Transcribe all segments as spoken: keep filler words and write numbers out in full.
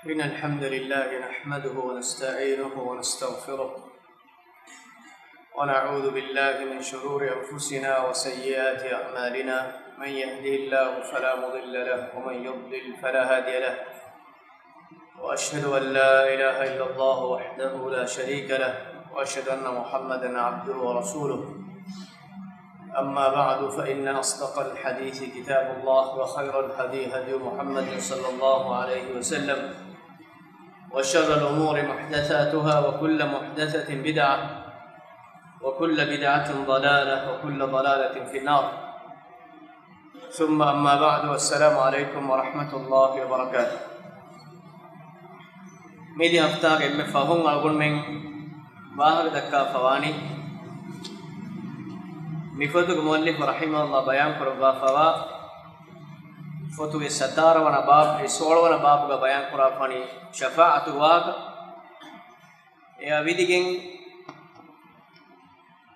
إن الحمد لله نحمده ونستعينه ونستغفره، ونعوذ بالله من شرور أنفسنا وسيئات أعمالنا. من يهده الله فلا مضل له، ومن يضلل فلا هادي له. وأشهد أن لا إله إلا الله وحده لا شريك له، وأشهد أن محمدا عبده ورسوله. أما بعد، فإن أصدق الحديث كتاب الله، وخير الهدي هدي محمد صلى الله عليه وسلم، وشر الأمور محدثاتها، وكل محدثة بدعة، وكل بدعة ضلالة، وكل ضلالة في النار. ثم أما بعد، والسلام عليكم ورحمة الله وبركاته. މިދި ހަފްތާގެ އެންމެ ފަހުން އަޅުގަނޑުމެން ވާހަކަ ދައްކާފަވާނީ، މި ފޮތުގެ މުއައްލިފު ރަޙިމަހުﷲ ބަޔާން ކުރައްވާފަވާ ފޮތުގެ ސަތާރަ ވަނަ ބާބު، އެ ސޯޅަ ވަނަ ބާބުގަ ބަޔާން ކުރާފަވާނީ ޝަފާޢަތުގެ ވާހަކަ. އެއާ ވިދިގެން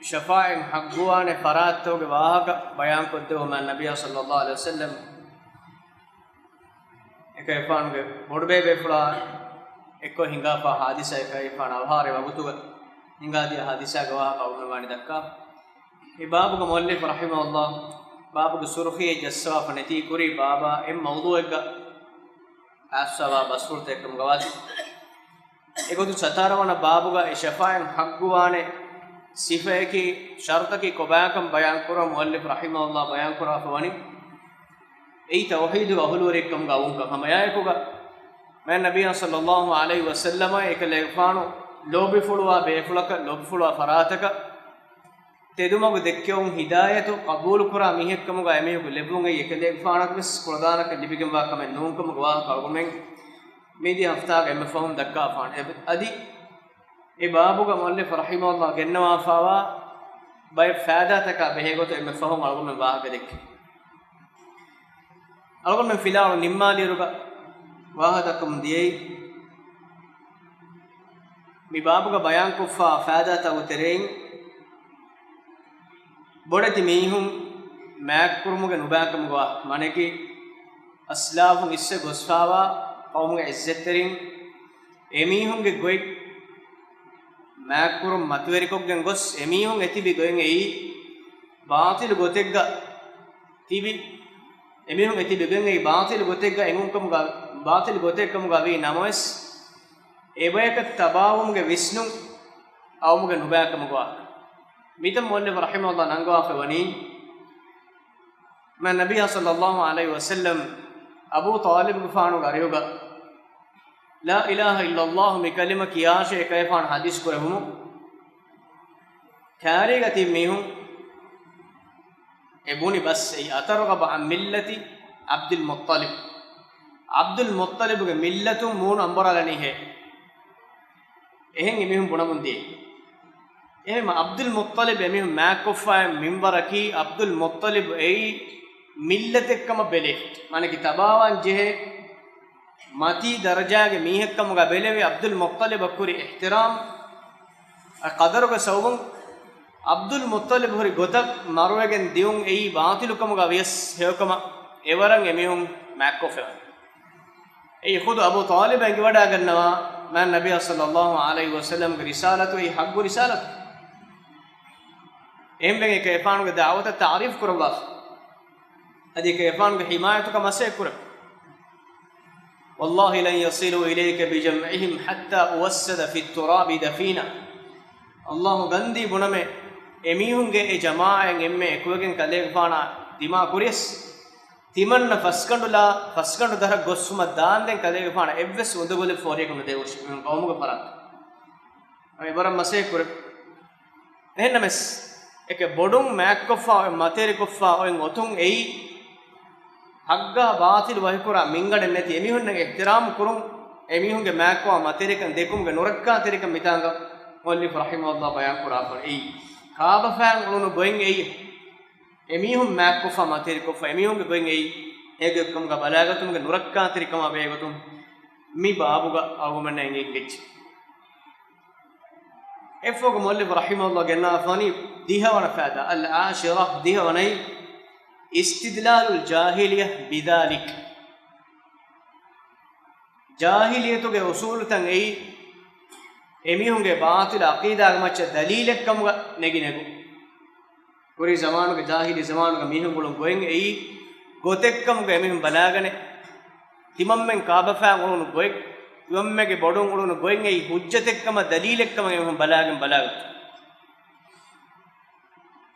ޝަފާޢަތް ޙައްޤުވާނެ ފަރާތްތަކުގެ ވާހަކަ ބަޔާން ކޮށްދެއްވުމަށް މާތް ނަބިއްޔާ ޞައްލައްލާހު ޢަލައިހި ވަސައްލަމް އެކަލޭގެފާނުގެ ބޮޑުބޭބޭފުޅާ އެއްކޮށް ހިނގާފަ ޙާދިސާ، އެކަލޭގެފާނު އަވަހާރަވި ވަގުތުގަ ހިނގާދިޔަ ޙާދިސާގެ ވާހަކަ އަޅުގަނޑުމެން ވަނީ ދައްކާ. އެ ބާބުގަ މުއައްލިފު ރަޙިމަހުﷲ ބާބުގެ ސުރުޚީއެއް ޖައްސަވާފަ ނެތީ ކުރީ ބާބާ އެއް މައުޟޫޢެއްގަ އައްސަވާ ބަސްފުޅުތައް ކަމުގަ ވާތީ. އެގޮތުން ސަތާރަ ވަނަ ބާބުގަ އެ ޝަފާޢަތް ޙައްޤުވާނެ ސިފައަކީ، ޝަރުޠަކީ ކޮބާކަން ބަޔާންކުރަން މުއައްލިފު ރަޙިމަހުﷲ ބަޔާންކުރާފަވަނީ، އެއީ ތައުޙީދުގެ އަހުލުވެރިއެއްކަމުގަ ވުންކަން. ހަމައެއާއެކުގަ މާތް ނަބިއްޔާ ޞައްލައްލާހު ޢަލައިހި ވަސައްލަމަށް އެކަލޭގެފާނު ލޯބިފުޅުވާ ބޭފުޅަކަށް، ލޯބިފުޅުވާ ފަރާތަކަށް ތެދުމަގު ދެއްކެވުން، ހިދާޔަތު ޤަބޫލުކުރާ މީހެއްކަމުގަ އެމީހަކު ލެއްވުން އެއީ އެކަލޭގެފާނަކަށްވެސް ކުޅަދާނަކަން ލިބިގެންވާ ކަމެއް ނޫންކަމުގެ ވާހަކަ އަޅުގަނޑުމެން މިދިޔަ ހަފްތާގަ އެންމެ ފަހުން ދައްކާފާނެ. އަދި އެ ބާބުގަ މުއައްލިފު ރަޙިމަހުﷲ ގެންނަވާފާވާ ބައެއް ފައިދާތަކާ ބެހޭގޮތަށް އެންމެ ފަހުން އަޅުގަނޑުމެން ވާހަކަ ދެއްކި. އަޅުގަނޑުމެން ފިލާވަޅު ނިންމާލިއިރުގަ ވާހަކަ ދައްކަމުން ދިޔައީ، މި ބާބުގަ ބަޔާންކޮށްފާ ފައިދާތަކުގެ ތެރެއިން ބޮޑެތި މީހުން މާތްކުރުމުގެ ނުބައިކަމުގަ ވާ، މާނައަކީ އަސްލާފުން އިސްވެ ގޮސްފާވާ ޤައުމުގެ ޢިއްޒަތްތެރިން އެމީހުންގެ ގޮތް މާތްކުރުން މަތިވެރިކޮށްގެން ގޮސް، އެމީހުން އެތިބި ގޮތް އެއީ ބާޠިލު ގޮތެއްގަ ތިބި، އެމީހުން އެތިބި ގޮތް އެއީ ބާޠިލު ގޮތެއްގަ އެނގުންކަމުގަ، ބާޠިލު ގޮތެއްކަމުގަ ވީ ނަމަވެސް، އެބަޔަކަށް ތަބާވުމުގެ ވިސްނުން ޤައުމުގެ ނުބައިކަމުގަ ވާ. މިތަން މުއައްލިފު ރަޙިމަހުﷲ ނަންގަވާފައި ވަނީ، މާތް ނަބިއްޔާ ޞައްލައްލާހު ޢަލައިހި ވަސައްލަމް އަބޫ ޠާލިބުގެފާނުގެ އަރިހުގަ ލާ އިލާހަ އިއްލައްލާހު މި ކަލިމަ ކިޔާށޭ އެކަލޭގެފާނު ޙަދީޘް ކުރެއްވުމުން، ކާރީގަ ތިބި މީހުން އެ ބުނި ބަސް އެއީ، أترغب عن ملة عبد المطلب، ޢަބްދުލް މުއްޠަލިބުގެ މިއްލަތުން މޫނު އަނބުރާލަނީހޭ. އެހެން އެމީހުން ބުނަމުން ދިޔައީ. އެހެން ޢަބްދުލް މުއްޠަލިބް އެމީހުން މާތްކޮށްފައި މިންވަރަކީ، ޢަބްދުލް މުއްޠަލިބް އެއީ މިއްލަތެއްކަމަށް ބެލޭ. މާނައަކީ ތަބާވާން ޖެހޭ މަތީ ދަރަޖާގެ މީހެއްކަމުގަ ބެލެވި، ޢަބްދުލް މުއްޠަލިބަށް ކުރި އިޙްތިރާމް އަ ޤަދަރުގެ ސަބަބުން ޢަބްދުލް މުއްޠަލިބް ހުރި ގޮތަށް މަރުވެގެން ދިޔުން އެއީ ބާޠިލުކަމުގަ ވިޔަސް ހެޔޮކަމަށް އެވަރަށް އެމީހުން މާތްކޮށްފައި. އެއީ ޚުދު އަބޫ ޠާލިބަށް އެނގިވަޑައިގަންނަވާ މާތް ނަބިއްޔާ ޞައްލައްލާހު ޢަލައިހި ވަސައްލަމްގެ ރިސާލަތު އެއީ ޙައްޤު ރިސާލަތު. އެހެންވެގެން އެކަލޭގެފާނުގެ ދަޢުވަތަށް ތަޢުރީފު ކުރައްވާފަ. އަދި އެކަލޭގެފާނުގެ ޙިމާޔަތުކަން މަސައްކަތް ކުރޭ. والله لن يصلوا إليك بجمعهم حتى أوسد في التراب دفينا. ﷲ ގަންދީ ބުނަމޭ، އެމީހުންގެ އެ ޖަމާޢަތް އެންމެ އެކުވެގެން ކަލޭގެފާނާ ދިމާ ކުރިޔަސް، ތިމަންނަ ފަސްގަނޑުލާ، ފަސްގަނޑު ދަށަށް ގޮއްސުމަށް ދާންދެން ކަލޭގެފާނަށް އެއްވެސް އުނދަގުލެއް ފޯރިޔަކަށް ނުދެވުން ޤައުމުގެ ފަރާތުން. އެވަރަށް މަސައްކަތް ކުރޭ. އެހެންނަމަވެސް، އެކެ ބޮޑުން މާތްކޮށްފަ އޮތް، މަތިވެރިކޮށްފަ އޮތް އޮތުން އެއީ، ޙައްޤާ ބާޠިލު ވަކިކުރާ މިންގަނޑެއް ނެތި، އެމީހުންނަށް އިޙްތިރާމް ކުރުން، އެމީހުންގެ މާތްކޮށްފަ މަތިވެރިކަން ދެކުމުގެ ނުރައްކާތެރިކަން މިތާނގަ މުއައްލިފު ރަޙިމަހުﷲ ބަޔާން ކުރާފަ އެއީ، ކާބަފައިން އުޅުނު ގޮތް އެއީ، އެމީހުން މާތްކޮށްފަ މަތިވެރިކޮށްފަ އެމީހުންގެ ގޮތް އެއީ، އޭގެ ކަމުގަ ބަލާގަތުމުގެ ނުރައްކާތެރިކަމާ ބެހޭގޮތުން މި ބާބުގަ އަޅުގަނޑުމެންނަށް އެނގިގެން އެއްޗެއް. އެއަށްފަހުގަ މުއައްލިފު ރަޙިމަހުﷲ ގެންނަވާފަވަނީ ދިހަވަނަ ފައިދާ، العاشرة، ދިހަވަނައީ، استدلال الجاهلية بذلك. ޖާހިލިއްޔަތުގެ އުސޫލުތައް އެއީ، އެމީހުންގެ ބާޠިލު ޢަޤީދާގެ މައްޗަށް ދަލީލެއްކަމުގަ ނެގި ނެގުން. ކުރީ ޒަމާނުގެ، ޖާހިލީ ޒަމާނުގެ މީހުން އުޅުނު ގޮތް އެއީ، ގޮތެއްކަމުގަ އެމީހުން ބަލާގަނެ. ތިމަންމެން ކާބަފައިން އުޅުނު ގޮތް، ތިމަންމެގެ ބޮޑުން އުޅުނު ގޮތް އެއީ، ހުއްޖަތެއްކަމަށް، ދަލީލެއްކަމަށް އެމީހުން ބަލާގެން ބަލާގަތު.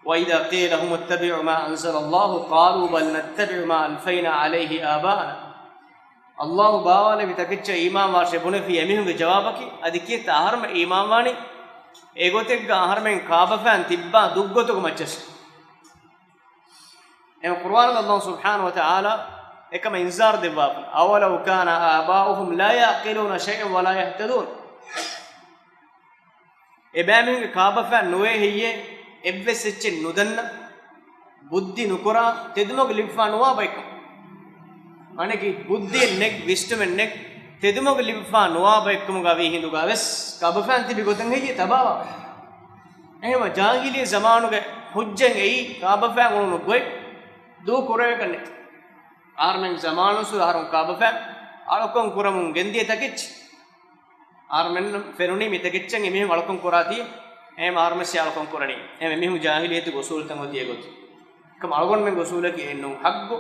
وَإِذَا قِيلَ لَهُمُ اتَّبِعُوا مَا أَنزَلَ اللَّهُ قَالُوا بَلْ نَتَّبِعُ مَا أَلْفَيْنَا عَلَيْهِ آبَاءَنَا. ﷲ ބާވާލެއްވި ތަކެއްޗަށް އީމާންވާށޭ ބުނެފި އެމީހުންގެ ޖަވާބަކީ، އަދި ކިއެއްތަ އަހަރުމެން އީމާންވާނީ؟ އެގޮތެއްގަ އަހަރުމެން ކާބަފައިން ތިއްބާ ދުށްގޮތުގެ މައްޗަށް. އެ ޤުރުއާނުގަ ﷲ ސުބްޙާނަހޫ ވަތަޢާލާ އެކަމަށް އިންޒާރު ދެއްވާފަ، أَوَلَوْ كَانَ آبَاؤُهُمْ لَا يَعْقِلُونَ شَيْئًا وَلَا يَهْتَدُونَ. އެބައިމީހުންގެ ކާބަފައިން ނުވޭ ހެއްޔޭ، އެއްވެސް އެއްޗެއް ނުދަންނަ، ބުއްދި ނުކުރާ، ތެދުމަގު ލިބިފާ ނުވާ ބައެއްކަމަށް. މާނައަކީ ބުއްދިއެއް ނެތް، ވިސްނުމެއް ނެތް، ތެދުމަގު ލިބިފާ ނުވާ ބައެއްކަމުގަ ވީ ހިނދުގަ ވެސް ކާބަފައިން ތިބި ގޮތަށް ހެއްޔޭ ތަބާވާ. އެހެންވެ، ޖާހިލީ ޒަމާނުގެ ޙުއްޖަތް އެއީ، ކާބަފައިން އުޅުނު ގޮތް، ދޫ ކުރެވޭކަށް ނެތް. އަހަރުމެން ޒަމާނުންސުރެ އަހަރުން ކާބަފައިން އަޅުކަން ކުރަމުން ގެންދިޔަ ތަކެއްޗެއް. އަހަރުމެންނަށް ފެނުނީ މިތަކެއްޗެއް އެމީހުން އަޅުކަން ކުރާތީ، އެހެން އަހަރުމެން އަޅުކަން ކުރަނީ. އެހެން އެމީހުން ޖާހިލިއްޔަތުގެ އުސޫލުތައް އޮތީ އެގޮތުން. އެކަމަ އަޅުގަނޑުމެންގެ އުސޫލަކީ އެއްނޫން. ޙައްޤު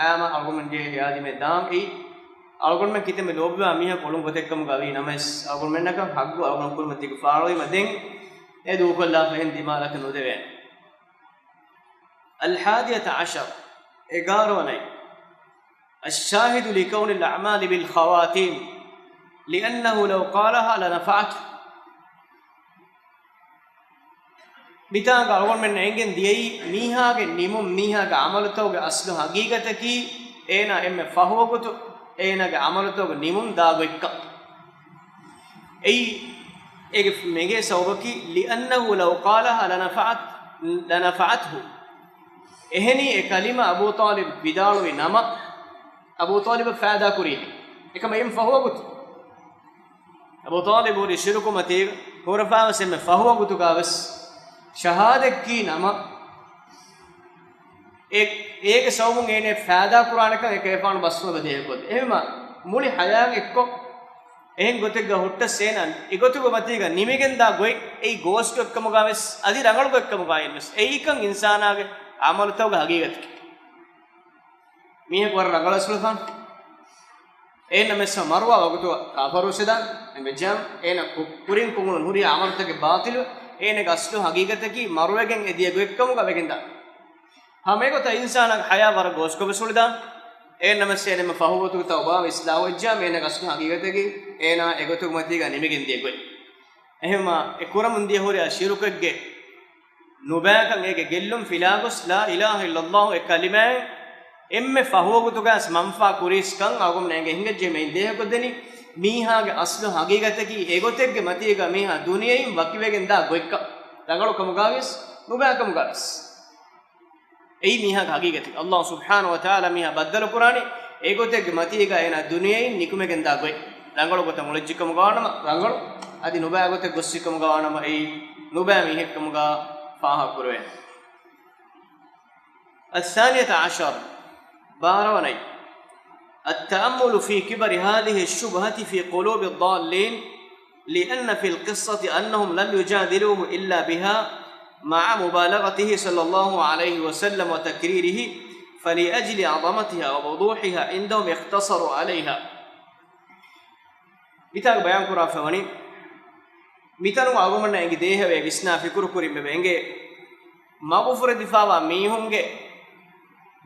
އާމަ އަޅުގަނޑުމެން ޖެހޭ ހިޔާދީމެ ދާން އެއީ، އަޅުގަނޑުމެން ކިތަންމެ ލޯބިވާ މީހަކު އުޅުން ގޮތެއްކަމުގަ ވީ ނަމަވެސް، އަޅުގަނޑުމެންނަކަށް ޙައްޤު އަޅުގަނޑު ކުރުމަށް ދިގު ފާޅުވީމަ ދެން އެ ދޫކޮށްލާފަ އެހެން ދިމާލަކަށް ނުދެވޭނެ. الحادية عشر، އެގާރަ ވަނައި. الشاهد لكون الأعمال بالخواتيم، لأنه لو قالها لنفعته. މިތާނގަ އަޅުގަނޑުމެން އެނގެން ދިޔައީ، މީހާގެ ނިމުން، މީހާގެ ޢަމަލުތަކުގެ އަސްލު ޙަޤީޤަތަކީ، އޭނާ އެންމެ ފަހުވަގުތު އޭނާގެ ޢަމަލުތަކުގެ ނިމުން ދާ ގޮތްކަން. އެއީ، އޭގެ މެގޭ ސަބަބަކީ، لأنه لو قالها لنفعت، لنفعته. އެހެނީ އެ ކަލިމަ އަބޫ ޠާލިބް ވިދާޅުވި ނަމަ، އަބޫ ޠާލިބަށް ފައިދާ ކުރީ. އެކަމަ އެންމެ ފަހުވަގުތު. އަބޫ ޠާލިބު ހުރި ޝިރުކު މަތީގަ ހުރަފާވެސް އެންމެ ފަހުވަގުތުގަ ވެސް ޝަހާދަތް ކީ ނަމަ، އެ، އޭގެ ސަބަބުން އޭނެ ފައިދާ ކުރާނެކަން އެކަލޭގެފާނު ބަސްފުޅުގަ ދޭހަކޮށް. އެހެންވީމަ، މުޅި ޙަޔާތް އެއްކޮށް، އެހެން ގޮތެއްގަ ހުއްޓަސް އޭނާ އެގޮތުގެ މަތީގަ ނިމިގެންދާ ގޮތް، އެއީ ގޯސް ގޮތްކަމުގަ ވެސް، އަދި ރަނގަޅު ގޮތްކަމުގައި ވެސް، އެއީކަން އިންސާނާގެ ޢަމަލުތަކުގެ ޙަޤީޤަތަކީ. މީހަކު ވަރަށް ރަނގަޅަށް އަސްލުފާން. އޭނަ މެއްސަ މަރުވާ ވަގުތު ކާފަރު ވެސް ދާން އެނގިއްޖާ، އޭނަ ކު-، ކުރިން ކުރިން ހުރި ޢަމަލުތަކެއް ބާޠިލު، އޭނަގެ އަސްލު ޙަޤީޤަތަކީ މަރުވެގެން އެދިޔަ ގޮތްކަމުގަ ވެގެންދާ. ހަމައެގޮތަށް އިންސާނާގެ ޙަޔާތް ވަރަށް ގޯސްކޮށް ވެސް އުޅިދާން. އޭނަ މެއްސަ އެންމެ ފަހުވަގުތު ތައުބާ އިޞްލާޙު ވެއްޖާ، އޭނަގެ އަސްލު ޙަޤީޤަތަކީ އޭނާ އެގޮތުގެ މަތީގަ ނިމިގެން ދިޔަ ގޮތް. އެހެންވީމަ، އެ ކުރަމުން ދިޔަ ހުރި އާ ޝިރުކެއްގެ ނުބައިކަން އޭގެ ގެއްލުން ފިލާގޮސް، لا إله إلا الله އެ ކަލިމާއިން އެންމެ ފަހުވަގުތުގަސް މަންފާ ކުރީސްކަން އަޅުގަނޑުމެން އެނގޭ ހިނގައްޖެ މެއިން ދޭހަކޮށްދެނީ، މީހާގެ އަސްލު ޙަޤީޤަތަކީ އެގޮތެއްގެ މަތީގަ މީހާ ދުނިޔެއިން ވަކިވެގެންދާ ގޮތްކަން، ރަނގަޅު ކަމުގަވެސް، ނުބައި ކަމުގަވެސް. އެއީ މީހާގެ ޙަޤީޤަތަކީ. ﷲ ސުބްޙާނަހޫ ވަތަޢާލާ މީހާ ބައްދަލުކުރާނީ އެގޮތެއްގެ މަތީގަ އޭނާ ދުނިޔެއިން ނިކުމެގެންދާ ގޮތް. ރަނގަޅު ގޮތަށް އުޅެއްޖެކަމުގަވާނަމަ ރަނގަޅު، އަދި ނުބައި ގޮތަށް ގޮއްސިކަމުގަވާނަމަ އެއީ ނުބައި މީހެއްކަމުގަ ފާހަގަކުރެވޭނެ. الثانية عشر، ބާރަވަނައި. التأمل في كبر هذه الشبهة في قلوب الضالين، لأن في القصة أنهم لم يجادلوه إلا بها مع مبالغته صلى الله عليه وسلم وتكريره، فلأجل عظمتها ووضوحها عندهم اقتصروا عليها. މިތާގަ ބަޔާންކުރާފައިވަނީ، މިތަނުގަ އަޅުގަނޑަށް އެނގި ދޭހަވޭ ވިސްނާ ފިކުރު ކުރިން އެބަ އެނގޭ، މަގުފުރެދިފާވާ މީހުންގެ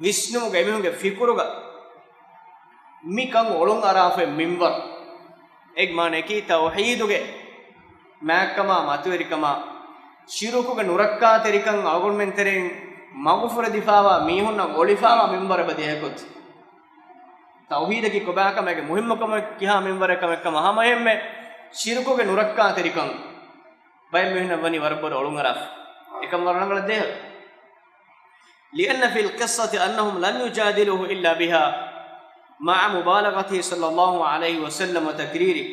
ވިސްނުމުގަ އެމީހުންގެ ފިކުރުގަ މިކަން އޮޅުން އަރާފައި މިންވަރު. އޭގެ މާނައަކީ ތައުޙީދުގެ މާތްކަމާ މަތިވެރިކަމާ ޝިރުކުގެ ނުރައްކާތެރިކަން އަޅުގަނޑުމެން ތެރެއިން މަގުފުރެދިފާވާ މީހުންނަށް އޮޅިފާވާ މިންވަރު އެބަ ދޭހަކޮށް. ތައުޙީދަކީ ކޮބާކަމެއްގެ މުހިއްމުކަމެއް ކިހާ މިންވަރެއް ކަމެއް ކަމަށް ހަމައެހެންމެ ޝިރުކުގެ ނުރައްކާތެރިކަން ބައެއް މީހުންނަށް ވަނީ ވަރަށް ބޮޑު އޮޅުން އަރާފަ. އެކަން ވަރަށް ރަނގަޅަށް ދޭހަ. لأن في القصة أنهم لم يجادلوه إلا بها مع مبالغته صلى الله عليه وسلم وتكريره.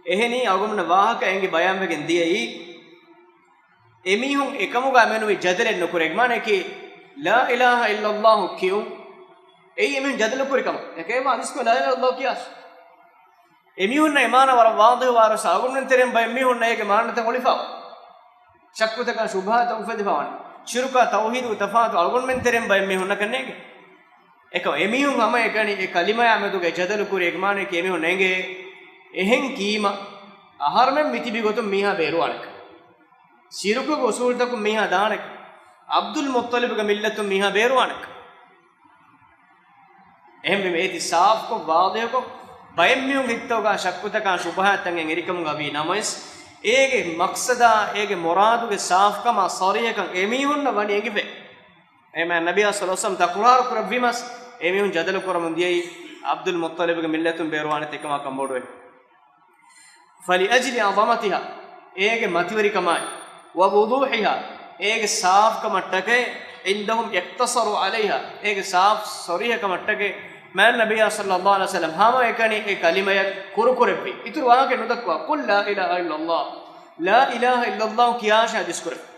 އެހެނީ އަޅުގަނޑުމެންނަށް ވާހަކަ އެނގި ބަޔާންވެގެން ދިޔައީ، އެމީހުން އެކަމުގަ މެނުވީ ޖަދަލެއް ނުކުރޭ. މާނައަކީ، لا إله إلا الله ކިޔުން އެއީ އެމީހުން ޖަދަލު ކުރި ކަމަށް. އެކަމަށް އަނިސްކޮށް لا إله إلا الله ކިޔާށޭ. އެމީހުންނަށް އެ މާނަ ވަރަށް ވާޟިޙު ވާރަސް އަޅުގަނޑުމެން ތެރެއިން ބައެއް މީހުންނަށް އޭގެ މާނަތައް އޮޅިފަ ޝައްކުތަކާ ޝުބުހާތައް އުފެދިފަވާނެ. ޝިރުކާ ތައުޙީދުގެ ތަފާތު އަޅުގަނޑުމެން ތެރެއިން ބައެއް މީހުންނަކަށް ނޭނގެ. އެކަމް އެމީހުން ހަމައެކަނި އެ ކަލިމަޔާ މެދުގަ އެ ޖަދަލު ކުރި އެގްމާނެކޭ އެމީހުން ނޭނގެ އެހެން ކީމަ އަހަރުމެން މިތިބި ގޮތުން މީހާ ބޭރުވާނެކަން. ޝިރުކުގެ އުސޫލުތަކުން މީހާ ދާނެކަން. ޢަބްދުލް މުއްޠަލިބުގެ މިއްލަތުން މީހާ ބޭރުވާނެކަން. އެހެންވީމަ އޭތި ސާފުކޮށް ވާޟިޙުކޮށް ބައެއް މީހުން ހިތްތަކުގަ ޝައްކުތަކާ ޝުބުހާތައް އެނގެން އެރިކަމުގަ ވީ ނަމަވެސް، އޭގެ މަޤްޞަދާ އޭގެ މުރާދުގެ ސާފުކަމާ ޞަރީޙަކަން އެމީހުންނަށް ވަނީ އެނގިފައި. އެމާ ނަބިއްޔާ ޞައްލަﷲު ޢަލައިހި ވަސައްލަމަ ތަކުރާރު ކުރެއްވީމަސް، އެމީހުން ޖަދަލު ކުރަމުން ދިޔައީ ޢަބްދުލް މުއްޠަލިބުގެ މިއްލަތުން ބޭރުވާނެތީ ކަމާ ކަންބޮޑުވެ. فلأجل عظمتها، އޭގެ މަތިވެރިކަމާއި، ووضوحها، އޭގެ ސާފުކަމަށްޓަކައި، عندهم اقتصروا عليها، އޭގެ ސާފު ޞަރީޙަކަމަށްޓަކައި، މާތް ނަބިއްޔާ ޞައްލަﷲު ޢަލައިހި ވަސައްލަމަ ހަމައެކަނި އެ ކަލިމަޔަށް ކުރުކުރެއްވި. އިތުރު ވާހަކަ ނުދައްކާ، قل لا إله إلا الله، لا إله إلا الله ކިޔާށޭ ޙަދީޘް ކުރެއްވި.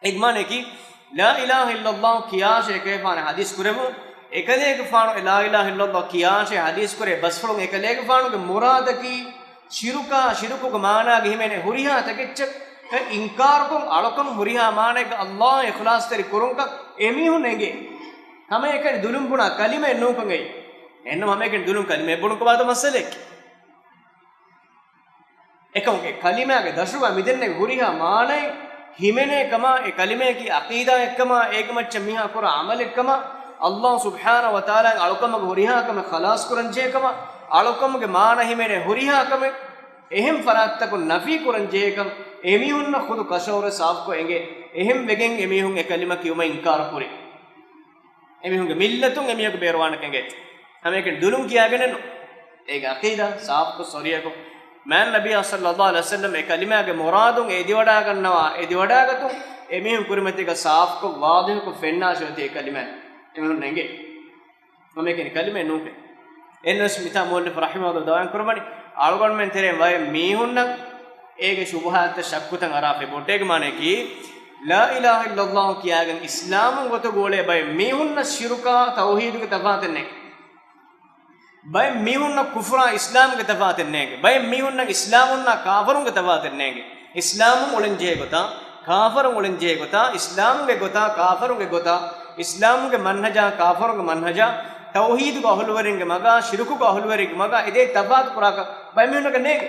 އެގްމާނަކީ، لا إله إلا الله ކިޔާށޭ އެކަލޭގެފާނު ޙަދީޘް ކުރެއްވުން. އެކަލޭގެފާނު އެ لا إله إلا الله ކިޔާށޭ ޙަދީޘް ކުރޭ ބަސްފުޅުން އެކަލޭގެފާނުގެ މުރާދަކީ، ޝިރުކާ، ޝިރުކުގެ މާނާގަ ހިމެނޭ ހުރިހާ ތަކެއްޗަކަށް އިންކާރުކޮށް، އަޅުކަން ހުރިހާ މާނައެއްގަ ﷲ އިޚްލާޞްތެރި ކުރުންކަން އެމީހުން އެނގޭ. ހަމައެކަނި ދުލުން ބުނާ ކަލިމައެއް ނޫންކަން އެއީ. އެހެންނަމަ ހަމައެކަނި ދުލުން ކަލިމައެއް ބުނުން ކޮބާތޯ މައްސަލައެއް؟ އެކަމަކު އެ ކަލިމާގެ ދަށުގަ މިދެންނެވި ހުރިހާ މާނައެއް ހިމެނޭ ކަމާ، އެ ކަލިމަޔަކީ ޢަޤީދާއެއްކަމާ، އޭގެ މައްޗަށް މީހާ ކުރާ ޢަމަލެއްކަމާ، ﷲ ސުބްޙާނަހޫ ވަތަޢާލާގެ އަޅުކަމުގެ ހުރިހާ ކަމެއް ޚަލާޞް ކުރަންޖެހޭ ކަމާ، އަޅުކަމުގެ މާނަ ހިމެނޭ ހުރިހާ ކަމެއް އެހެން ފަރާތްތަކުން ނަފީ ކުރަންޖެހޭ ކަން އެމީހުންނަށް ޚުދު ކަށަވަރު ސާފުކޮށް އެނގޭ. އެހެން ވެގެން އެމީހުން އެ ކަލިމަ ކިޔުމަށް އިންކާރު ކުރި. އެމީހުންގެ މިއްލަތުން އެމީހަކު ބޭރުވާނެކަން އެނގޭތީ. ހަމައެކަނި ދުލުން ކިޔާގެނެއް ނޫން. އޭގެ ޢަޤީދާ ސާފުކޮށް ޞަރީޙަކޮށް، މާތް ނަބިއްޔާ ޞައްލަﷲު ޢަލައިހި ވަސައްލަމަ އެ ކަލިމާގެ މުރާދުން އެދިވަޑާގަންނަވާ، އެދިވަޑާގަތުން އެމީހުން ކުރިމަތީގަ ސާފުކޮށް ވާޟިޙުކޮށް ފެންނާށޭ އޮތީ އެ ކަލިމާ އެމީހުން އެނގޭ. ހަމައެކަނި ކަލިމައެއް ނޫންކަން. އެހެންނަމަވެސް މިތާ މުއައްލިފު ރަޙިމަހުﷲ ބަޔާން ކުރަމަނީ، އަޅުގަނޑުމެން ތެރެއިން ބައެއް މީހުންނަށް އޭގެ ޝުބުހާތްތައް ޝައްކުތައް އަރާފަ ބޮޑޭގެ މާނައަކީ، لا إله إلا الله ކިޔާގެން އިސްލާމުން ގޮތަށް އުޅޭ ބައެއް މީހުންނަށް ޝިރުކާ ތައުޙީދުގެ ތަފާތެއް ނެތް. ބައެއް މީހުންނަށް ކުފުރާ އިސްލާމުގެ ތަފާތެއް ނޭނގެ. ބައެއް މީހުންނަށް އިސްލާމުންނާ ކާފަރުންގެ ތަފާތެއް ނޭނގެ. އިސްލާމުން އުޅެންޖެހޭ ގޮތާ، ކާފަރުން އުޅެންޖެހޭ ގޮތާ، އިސްލާމުގެ ގޮތާ، ކާފަރުންގެ ގޮތާ، އިސްލާމުގެ މަންހަޖާ، ކާފަރުންގެ މަންހަޖާ، ތައުޙީދުގެ އަހުލުވެރިންގެ މަގާ، ޝިރުކުގެ އަހުލުވެރިންގެ މަގާ އެދޭ ތަފާތު ކުރާކަށް ބައެއް މީހުންނަކަށް ނޭނގެ.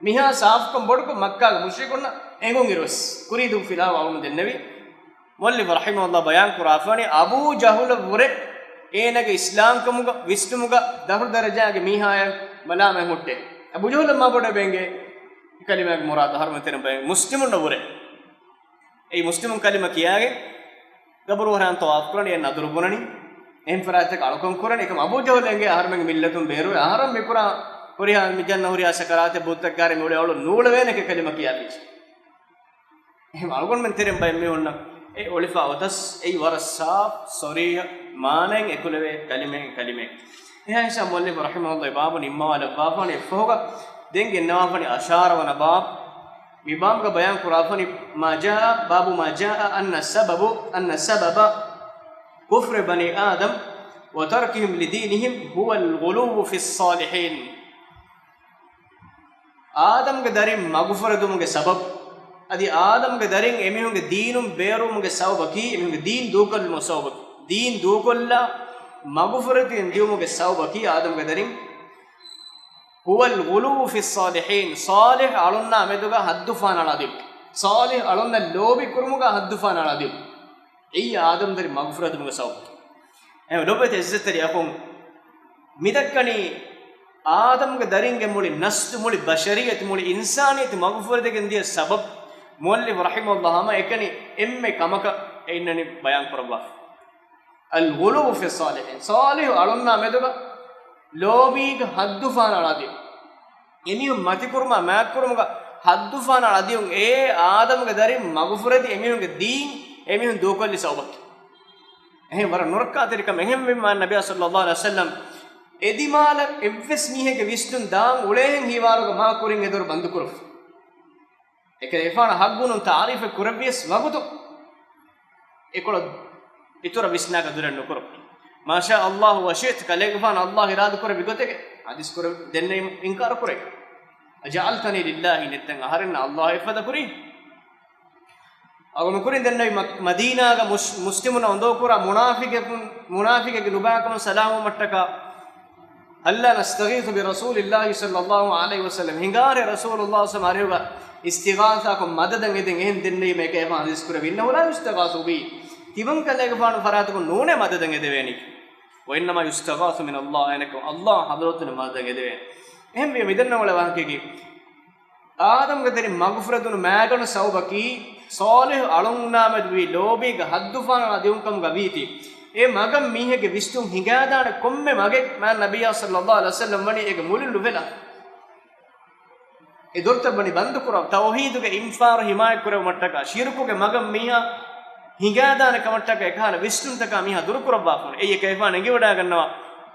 މިހާ ސާފުކަން ބޮޑުކޮށް މައްކާގެ މުޝްރިކުންނަށް އެނގުން އިރުވެސް ކުރީދޫ ފިލާވަ އަޅުމަށް ދެންނެވި. މުއައްލިފު ރަޙިމަހުﷲ ބަޔާން ކުރާފަނި، އަބޫ ޖަހުލަށްވުރެ އޭނަގެ އިސްލާމްކަމުގަ ވިސްނުމުގަ ދަށު ދަރަޖާގެ މީހާޔަށް މަލާމަތް ހުއްޓޭ. އަބޫ ޖަހުލަށް މާ ބޮޑަށް ބޭނގޭ ކަލިމާގެ މުރާދު އަހަރުމެން ތެރެއިން ބައެއް މުސްލިމުންނަށްވުރެ. އެއީ މުސްލިމުން ކަލިމަ ކިޔާގެން ގަބުރު ވަރާން ޠަވާފު ކުރަނީ، އެ ނަދުރު ބުނަނީ، އެހެން ފަރާތްތަކަށް އަޅުކަން ކުރަނީ. އެކަމް އަބޫ ޖަހުލް އެނގޭ އަހަރުމެންގެ މިއްލަތުން ބޭރުވެ، އަހަރަން މިކުރާ ހުރިހާ މި ޖަންނަ ހުރިހާ ސަކަރާތެއް ބުއްތައް ކާރި މިއުޅޭ އަޅު ނޫޅެވޭނެ ކަލިމަ ކިޔާފިއްޖެ. އެހެން އަޅުގަނޑުމެން ތެރެއިން ބައެއް މީހުންނަށް އެ އޮޅިފަ އޮތަސް އެއީ ވަރަށް ސާފު، ޞަރީޙަ މާނައިން އެކުލެވޭ ކަލިމައެއް، ކަލިމައެއް. އެހާ ހިސާބުން މުއައްލިފު ރަޙިމަހުﷲ އެ ބާބު ނިންމަވާލައްވާފަނި އެއްފަހުގަ ދެން ގެންނަވާފަނި އަށާރަ ވަނަ ބާބު. މި ބާބުގަ ބަޔާން ކުރާފަނި، ما جاء، باب ما جاء أن سبب، أن سبب كفر بني آدم وتركهم لدينهم هو الغلو في الصالحين. އާދަމްގެ ދަރިން މަގުފުރެދުމުގެ ސަބަބު، އަދި އާދަމްގެ ދަރިން އެމީހުންގެ ދީނުން ބޭރުވުމުގެ ސަބަބަކީ، އެމީހުންގެ ދީން ދޫކޮށްލުމުގެ ސަބަބަކީ، ދީން ދޫކޮށްލާ މަގުފުރެދިގެން ދިޔުމުގެ ސަބަބަކީ އާދަމްގެ ދަރިން هو الغلو في الصالحين، ޞާލިޙު އަޅުންނާ މެދުގަ ހައްދުފަހަނަޅާދިޔުން. ޞާލިޙު އަޅުންނަށް ލޯބި ކުރުމުގަ ހައްދުފަހަނަޅާދިޔުން. އެއީ އާދަމް ދަރި މަގުފުރެދުމުގެ ސަބަބު. އެހެން ލޮބުވެތި އިއްޒަތްތެރި އަޚުން، މިދައްކަނީ އާދަމްގެ ދަރިންގެ މުޅި ނަސްލު، މުޅި ބަޝަރިއްޔަތު، މުޅި އިންސާނިއްޔަތު މަގުފުރެދިގެން ދިޔަ ސަބަބު. މުއައްލިފު ރަޙިމަހުﷲ ހަމަ އެކަނި އެންމެ ކަމަކަށް އެ އިންނަނީ ބަޔާން ކުރައްވާފަ. الغلو في الصالحين، ޞާލިޙު އަޅުންނާ މެދުގަ ލޯބީގަ ހައްދުފަހަނަޅާދިޔުން. އެމީހުން މަތިކުރުމާ މާތްކުރުމުގަ ހައްދުފަހަނަޅާދިޔުން. އެ އާދަމްގެ ދަރިން މަގުފުރެދި އެމީހުންގެ ދީން އެމީހުން ދޫކޮށްލި ސަބަބަކީ. އެހެން ވަރަށް ނުރައްކާތެރި ކަމެއް. އެހެންވީމާ ނަބިއްޔާ ޞައްލަﷲު ޢަލައިހި ވަސައްލަމް އެ ދިމާލަށް އެއްވެސް މީހެއްގެ ވިސްނުން ދާން އުޅޭހެން ހީވާރުގަ މާ ކުރިން އެދޮރު ބަންދުކުރުން. އެކަލޭގެފާނަށް ޙައްޤުނޫން ތާރީފެއް ކުރެއްވިޔަސް ވަގުތު އެކޮޅަށް އިތުރަށް ވިސްނާކަށް ދުރެއް ނުކުރުން. މާޝާ ﷲ ވަޝިއްތަ، ކަލޭގެފާނު ﷲ އިރާދަކުރެއްވި ގޮތެކޭ. ޙަދީޘް ކުރެއްވި ދެންނެވީމަ އިންކާރު ކުރޭ. އަޖަޢަލްތަނީ ލިއްލާހި، ނެތްތަން އަހަރެންނަށް ﷲ އެއްފަދަ ކުރީ؟ އަޅުގަނޑު ކުރިން ދެންނެވި މަ-، މަދީނާގަ މުސް-، މުސްލިމުންނަށް އޮންދޯކުރާ މުނާފިޤުން، މުނާފިޤެއްގެ ނުބާކަމަށް ސަލާމަތްވުމަށްޓަކާ، هلا نستغيث برسول الله صلى الله عليه وسلم، ހިނގާރޭ ރަސޫލުﷲ ޞައްލަﷲ ޢަލައިހި ވަސައްލަމް އަރިހުގަ އިސްތިޣާޘާކޮށް މަދަދަށް އެދެން އެހެން ދެންނެވީމަ އެކަލޭގެފާނު ޙަދީޘް ކުރެއްވި، إنه لا يستغاث به، ތިމަން ކަލޭގެފާނު ފަރާތަކުން ނޫނޭ މަދަދަށް އެދެވޭނީ. وإنما يستغاث من الله، އަނެއްކަމަކު ﷲ ޙަޟްރަތުން މަދަދަށް އެދެވޭނީ. އެހެންވީމަ މިދެންނެވި ވާހަކައަކީ، އާދަމްގެ ދަރިން މަގުފުރެދުނު މައިގަނޑު ސަބަބަކީ، ޞާލިޙު އަޅުންނާމެދު ވީ ލޯބީގަ ޙައްދުފަހަނަޅާ ދިޔުންކަމުގަ ވީތީ. އެ މަގަށް މީހެއްގެ ވިސްނުން ހިނގާދާނެ ކޮންމެ މަގެއް މާތް ނަބިއްޔާ ޞައްލަﷲ ޢަލައިހި ވަސައްލަމް ވަނީ އޭގެ މުޅިން ލުބެލާ. އެ ދޮރުތައް ވަނީ ބަންދު ކުރަން، ތައުޙީދުގެ އިންފާރު ޙިމާޔަތް ކުރެއްވުމަށްޓަކާ، ޝިރުކުގެ މަގަށް މީހާ ހިނގާދާނެ ކަމަށްޓަކާ، އެކަހަލަ ވިސްނުންތަކާ މީހާ ދުރުކުރައްވާފަ އޮންނަ. އެއީ އެކަލޭގެފާނު އެނގިވަޑައިގަންނަވާ،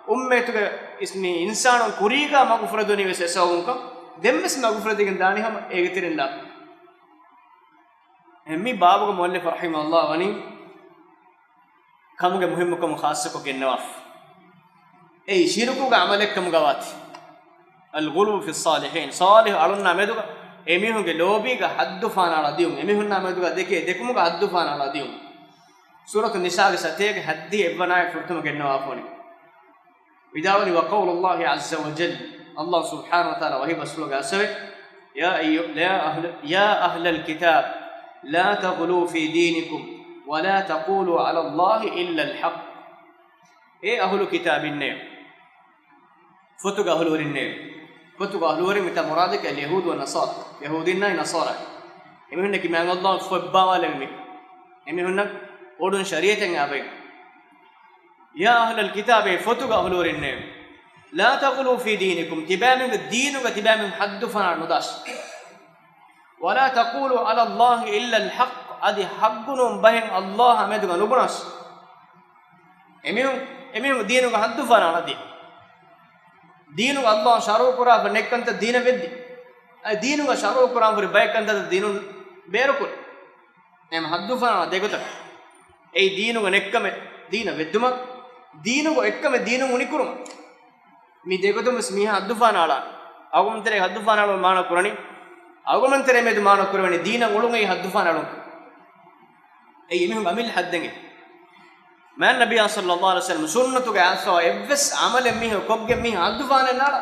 އުއްމަތުގެ އިސް-، މި އިންސާނުން ކުރީގާ މަގުފުރެދުނީ ވެސް އެ ސަބަބުންކަން. ދެންވެސް މަގުފުރެދިގެން ދާނީ ހަމަ އޭގެ ތެރެއިން ލާ. އެހެން މި ބާބުގެ މުއައްލިފު ރަޙިމަހުﷲ ވަނީ ކަމުގެ މުހިއްމުކަމު ޚާއްޞަކޮށް ގެންނަވާފަ. އެއީ ޝިރުކުގެ ޢަމަލެއްކަމުގަ ވާތީ. الغلو في الصالحين، ޞާލިޙު އަޅުންނާ މެދުގަ އެމީހުންގެ ލޯބީގަ ޙައްދުފަހަނަޅާ ދިޔުން، އެމީހުންނާ މެދުގަ ދެކޭ ދެކުމުގަ ޙައްދުފަހަނަޅާ ދިޔުން. ސޫރަތު ނިސާގެ ސަތޭކަ ހަތްދިހަ އެއްވަނަ އާޔަތް ފުރަތަމަ ގެންނަވާފަ ވަނީ. ވިދާޅުވަނީ، وقول الله عز وجل، ﷲ ސުބްޙާނަހޫ ވަތަޢާލާ ވަޙީ ބަސްފުޅުގަ އައްސަވޭ، يا أي-، يا أهل، يا أهل الكتاب لا تغلوا في دينكم ولا تقولوا على الله إلا الحق. އޭ އަހުލު ކިތާބީންނޭ، ފޮތުގެ އަހުލުވެރިންނޭ، ފޮތުގެ އަހުލުވެރިން މިތާ މުރާދަކީ އަލްޔަހޫދު ވައްނަޞާރާ، ޔަހޫދީންނާއި ނަޞާރާ، އެމީހުންނަކީ މާތް ﷲ ފޮތް ބާވާލެވި މީހުން، އެމީހުންނަށް އޮޑުން ޝަރީޢަތެއް އާބައި. يا أهل الكتاب، އޭ ފޮތުގެ އަހުލުވެރިންނޭ، لا تغلوا في دينكم، ތިބާމީހުންގެ ދީނުގަ ތިބާމީހުން ޙައްދުފަހަނަޅާ ނުދާށޭ. ولا تقولوا على الله إلا الحق، އަދި ޙައްޤު ނޫން ބަހެއް ﷲ އާ މެދުގަ ނުބުނާށޭ. އެމީހުން، އެމީހުން ދީނުގަ ޙައްދުފަހަނަޅާ ދިޔަ. ދީނުގަ ﷲ ޝަރުޢު ކުރާފަ ނެތް ކަންތައް ދީނަށް ވެއްދި. އަދި ދީނުގަ ޝަރުޢު ކުރާން ހުރި ބައެއް ކަންތައް ދީނުން ބޭރުކުރި. އެހެން ޙައްދުފަހަނަޅާ ދެގޮތަށް. އެއީ ދީނުގަ ނެއްކަމެއް ދީނަށް ވެއްދުމަށް، ދީނުގަ އެއްކަމެއް ދީނުން އުނިކުރުމަށް. މި ދެގޮތުން ވެސް މީހާ ޙައްދުފަހަނަޅާ. އަޅުގަނޑުމެން ތެރޭ ޙައްދުފަހަނަޅުން މާނަ ކުރަނީ، އަޅުގަނޑުމެން ތެރޭ މެދު މާނަ ކުރެވެނީ ދީނަށް އުޅުން އެއީ ޙައްދުފަހަނަޅުން. އެއީ އެމީހުން އަމިއްލަ ޙައްދެއް. މާތް ނަބިއްޔާ ޞައްލަﷲ ޢަލައިހި ވަސައްލަމް ސުންނަތުގަ އައިސްފަވާ އެއްވެސް ޢަމަލެއް މީހަކު ކޮށްގެން މީހާ ޙައްދުފަހަނައެއް ނާޅާ.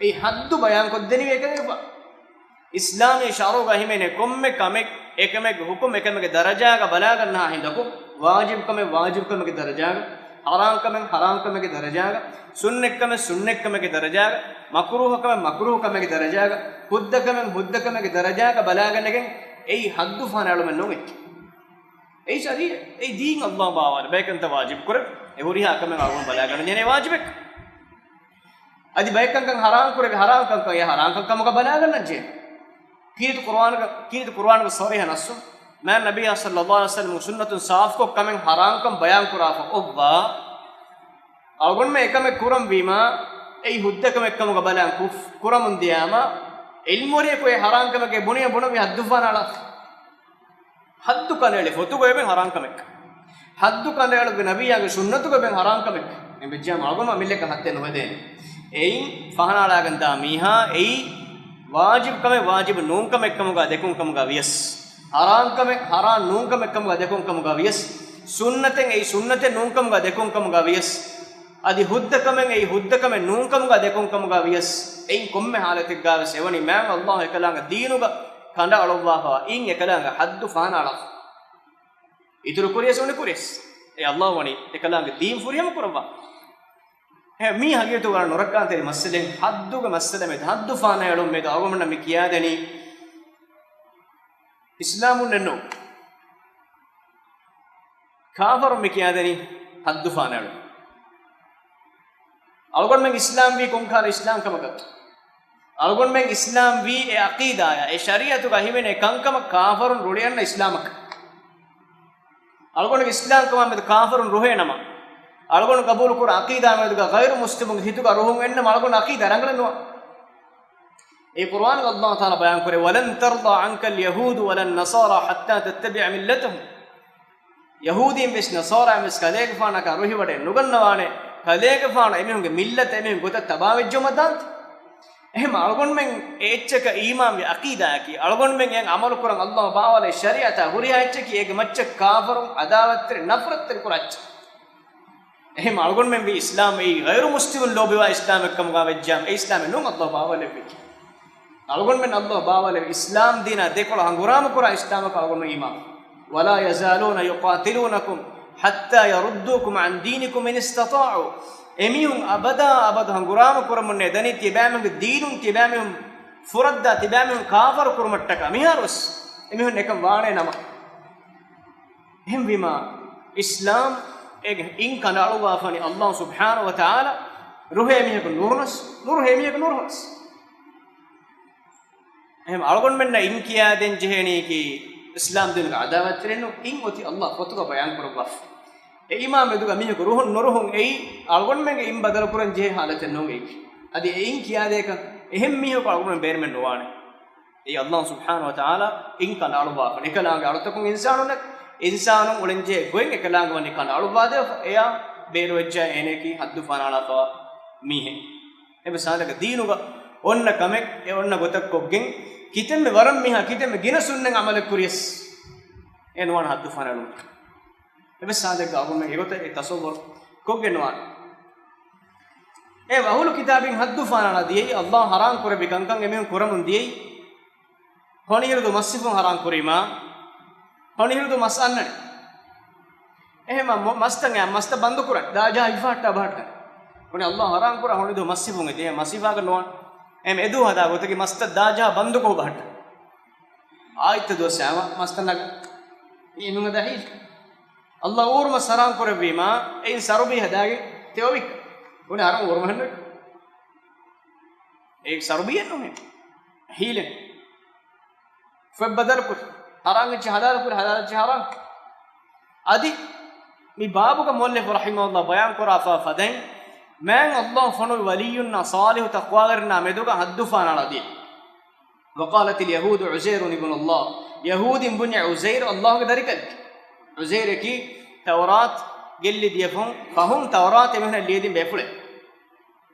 އެއީ ޙައްދު ބަޔާންކޮށްދެނީ އެކަލޭގެފާނު. އިސްލާމީ ޝަރުޢުގަ ހިމެނޭ ކޮންމެ ކަމެއް، އެކަމެއްގެ ޙުކުމް އެކަމެއްގެ ދަރަޖާގަ ބަލާގަންނަހާ ހިނދަކު، ވާޖިބު ކަމެއް ވާޖިބު ކަމެއްގެ ދަރަޖާގަ، ޙަރާމް ކަމެއް ޙަރާމް ކަމެއްގެ ދަރަޖާގަ، ސުންނަތް ކަމެއް ސުންނަތް ކަމެއްގެ ދަރަޖާގަ، މަކުރޫހު ކަމެއް މަކުރޫހު ކަމެއްގެ ދަރަޖާގަ، ހުއްދަ ކަމެއް ހުއްދަ ކަމެއްގެ ދަރަޖާގަ ބަލާގަނެގެން އެއީ ޙައްދުފަހަނައެޅުމެއް ނޫން އެއްޗެއް. އެއީ ޝަރީޢަތް. އެއީ ދީން ﷲ ބާވާލި. ބައެއް ކަންތައް ވާޖިބު ކުރެވި. އެ ހުރިހާ ކަމެއް އަޅުގަނޑު ބަލާގަނެގެން ވާޖިބެއް. އަދި ބައެއް ކަންކަން ޙަރާމް ކުރެވި، ޙަރާމް ކަންކަން އެ ޙަރާމް ކަން ކަމުގަ ބަލާގަންނަންޖެހޭ. ކީރިތި ޤުރުއާނުގަ، ކީރިތި ޤުރުއާނުގެ ޞަރީޙަ ނައްޞު، މާތް ނަބިއްޔާ ޞައްލަﷲ ޢަލައިހި ވަސައްލަމްގެ ސުންނަތުން ސާފުކޮށް ކަމެއް ޙަރާމްކަން ބަޔާން ކުރާފަ އޮއްވާ، އަޅުގަނޑުމެން އެކަމެއް ކުރަންވީމާ، އެއީ ހުއްދަ ކަމެއް ކަމުގަ ބަލާން ކުށް-، ކުރަމުން ދިޔާމާ، ޢިލްމުވެރިޔަކު އެ ޙަރާމް ކަމެއްގެ ބުނިޔަ ބުނަންވީ ޙައްދުފަހަނައަޅާފަ. ޙައްދު ކަނޑައެޅި ފޮތުގައި އެބަ ޙަރާމް ކަމެއް. ޙައްދު ކަނޑައެޅުއްވި ނަބިއްޔާގެ ސުންނަތުގައި އެބަ ޙަރާމް ކަމެއް. އެބަޖަހާ އަޅުގަނޑު އަމިއްލައަކަށް ޙައްދެއް ނުހެދޭނެ. އެއިން ފަހަނައަޅާގެން ދާ މީހާ އެއީ ވާޖިބު ކަމެއް ވާޖިބު ނޫން ކަމެއް ކަމުގަ ދެކުން ކަމުގަ ވިޔަސް، ޙަރާމް ކަމެއް ޙަރާމް ނޫން ކަމެއް ކަމުގަ ދެކުން ކަމުގަ ވިޔަސް، ސުންނަތެއް އެއީ ސުންނަތެއް ނޫން ކަމުގަ ދެކުން ކަމުގަ ވިޔަސް، އަދި ހުއްދަ ކަމެއް އެއީ ހުއްދަ ކަމެއް ނޫން ކަމުގަ ދެކުން ކަމުގަ ވިޔަސް، އެއިން ކޮންމެ ޙާލަތެއްގަ ވެސް އެވަނީ މާތް ﷲ އެކަލާނގެ ދީނުގަ ކަނޑައަޅުއްވާފަ އިން އެކަލާނގެ ޙައްދު ފަހަނައަޅާފަ. އިތުރު ކުރިޔަސް އުނި ކުރިޔަސް. އެ ﷲ ވަނީ އެކަލާނގެ ދީން ފުރިހަމަ ކުރައްވާ. އެ މީ ހަގީގަތުގަ ނުރައްކާންތެރި މައްސަލައެއް، ޙައްދުގެ މައްސަލަ މެދު، ޙައްދު ފަހަނައެޅުން މެދު އަޅުގަނޑުމެންނަށް މި ކިޔާދެނީ އިސްލާމުންނެއްނު. ކާފަރުން މި ކިޔާދެނީ ޙައްދު ފަހަނައެޅުން. އަޅުގަނޑުމެން އިސްލާމްވީ ކޮންކަހަލަ އިސްލާމް ކަމަކަށް؟ އަޅުގަނޑުމެން އިސްލާމްވީ އެ ޢަޤީދާއާ، އެ ޝަރީޢަތުގަ ހިމެނޭ ކަންކަމަށް ކާފަރުން ރުޅިއަންނަ އިސްލާމަކަށް. އަޅުގަނޑުގެ އިސްލާމްކަމާ މެދު ކާފަރުން ރުހޭނަމަ، އަޅުގަނޑު ޤަބޫލުކުރާ ޢަޤީދާ މެދުގަ ޣައިރު މުސްލިމުންގެ ހިތުގަ ރުހުން އެންނަމަ އަޅުގަނޑު ޢަޤީދާ ރަނގަޅެއް ނުވާ. އެ ޤުރުއާނުގަ ﷲ ތަޢާލާ ބަޔާންކުރޭ، ولن ترضى عنك اليهود ولا النصارى حتى تتبع ملتهم. ޔަހޫދީން ވެސް ނަޞާރާއިން ވެސް ކަލޭގެފާނަކާ ރުހިވަޑައެއް ނުގަންނަވާނެ، ކަލޭގެފާނަށް އެމީހުންގެ މިއްލަތަށް އެމީހުން ގޮތަށް ތަބާވެއްޖައުމަށް ދާންތަ؟ އެހެން އަޅުގަނޑުމެން އެ އެއްޗަކަށް އީމާންވި ޢަޤީދާއަކީ، އަޅުގަނޑުމެން އެ ޢަމަލު ކުރަން ﷲ ބާވާލޭ ޝަރީޢަތާ ހުރިހާ އެއްޗަކީ އޭގެ މައްޗަށް ކާފަރުން، ޢަދާވަތްތެރި، ނަފްރަތްތެރި ކުރާ އެއްޗެއް. އެހެން އަޅުގަނޑުމެން ވީ އިސްލާމް އެއީ ޣައިރު މުސްލިމުން ލޯބިވާ އިސްލާމެއް ކަމުގަ ވެއްޖާމަ، އެ އިސްލާމެއް ނޫން ﷲ ބާވާލެއްވީ. އަޅުގަނޑުމެން ﷲ ބާވާލެއްވި އިސްލާމް ދީނާ ދެކޮޅަށް ހަނގުރާމަ ކުރާ އިސްލާމަކަށް އަޅުގަނޑު އީމާން. ولا يزالون يقاتلونكم حتى يردوكم عن دينكم إن استطاعوا. އެމީހުން އަބަދާ އަބަދު ހަނގުރާމަ ކުރަމުން ނޭދަނީ ތިޔަބައިމީހުންގެ ދީނުން ތިޔަބައިމީހުން ފުރައްދާ ތިޔަބައިމީހުން ކާފަރު ކުރުމަށްޓަކާ. މިހާރުވެސް އެމީހުން އެކަން ވާނޭ ނަމަ. އެހެންވީމާ، އިސްލާމް އޭގެ އިން ކަނޑައަޅުއްވާފަނި ﷲ ސުބްޙާނަހޫ ވަތަޢާލާ ރުހޭ މީހަކު ނުރުހުނަސް، ނުރުހޭ މީހަކު ނުރުހުނަސް. އެހެން އަޅުގަނޑުމެންނަށް އިން ކިޔާދޭން ޖެހޭނީކީ އިސްލާމް ދީނުގެ ޢަދާވަތްތެރިންނު އިން އޮތީ ﷲ ފޮތުގަ ބަޔާން ކުރައްވާފަ. އެއީމާ މެދުގަ މީހަކު ރުހުން ނުރުހުން އެއީ އަޅުގަނޑުމެންގެ އިން ބަދަލު ކުރަން ޖެހޭ ޙާލަތެއް ނޫން އެއީ. އަދި އެ އިން ކިޔާދޭކަށް އެހެން މީހަކު އަޅުގަނޑުމެން ބޭނުމެއް ނުވާނެ. އެއީ ﷲ ސުބްޙާނަހޫ ވަތަޢާލާ އިން ކަނޑައަޅުއްވާފަ. އެކަލާނގެ އަޅުތަކުން އިންސާނުންނަށް، އިންސާނުން އުޅެންޖެހޭ ގޮތް އެކަލާނގެ ވަނީ ކަނޑައަޅުއްވާދެވިފަ. އެޔާ ބޭރުވެއްޖާ އޭނަޔަކީ ޙައްދު ފަނާޅާފަވާ މީހެއް. އެބަ ސާދަކަ ދީނުގަ އޮންނަ ކަމެއް އެ އޮންނަ ގޮތަށް ކޮށްގެން، ކިތަންމެ ވަރަށް މީހާ ކިތަންމެ ގިނަ ސުންނަތް ޢަމަލެއް ކުރިޔަސް އެ ނުވާނެ ޙައްދު ފަނާޅުން. އެބަ ސާދަކަ އަޅުގަނޑުމެން އެގޮތަށް އެ ތަޞައްވަރު ކޮށްގެން ނުވާނެ. އެ އަހުލު ކިތާބީން ޙައްދު ފަނާޅާ ދިޔައީ، ﷲ ޙަރާމް ކުރެއްވި ކަންކަން އެމީހުން ކުރަމުން ދިޔައީ، ހޮނިހިރުދޫ މަސް ހިފުން ޙަރާމް ކުރީމާ، ހޮނިހިރުދޫ މަސް އަންނަނީ. އެހެން މަ-، މަ-، މަސްތައް އެ މަސްތައް ބަންދު ކުރަން، ދާޖަހާ ހިފަހައްޓާ ބަހައްޓަން. އުނި ﷲ ޙަރާމް ކުރާ ހޮނިދޫ މަސް ހިފުން އެދޭ، މަސް ހިފާގަ ނުވާން. އެމް އެދޫ ހަދާ ގޮތަކީ މަސްތައް ދާޖަހާ ބަންދުކޮށް ބަހައްޓަން. އާއްތަ ދުވަސް އައިމަ މަސްތައް ނަގަ. އެމީހުން ހަދާ ހީލް. ﷲ އޫރުމަސް ޙަރާމް ކުރެއްވީމާ، އެއިން ސަރުބީ ހަދާގެ ތެޔޮވިއްކަ. އުނި އަރަން އޫރުމަހެއްނު. އޭ ސަރުބީއެއްނު ހެން. ހީލެއް. ފޮތް ބަދަލުކުރި. ޙަރާމް އެއްޗެއް ޙަލާލުކުރި، ޙަލާލު އެއްޗެއް ޙަރާމް. އަދި މި ބާބުގަ މުއައްލިފު ރަޙިމަހުﷲ ބަޔާން ކުރާފަ ފަދައިން، މާތް ﷲ ފޮނުވި ވަލިއްޔުންނާ ޞާލިޙު ތަޤްވާވެރިންނާ މެދުގަ ޙައްދު ފަނާޅާ ދިޔަ. وقالت اليهود عزير ابن الله. ޔަހޫދީން ބުންޏެ ޢުޒައިރު ﷲގެ ދަރިކަލެކޭ. ޢުޒައިރަކީ ތައުރާތު ގެއްލި ދިޔަ ފަހުން، ފަހުން ތައުރާތު އެމީހުންނަށް ލިޔެދިން ބޭފުޅެއް.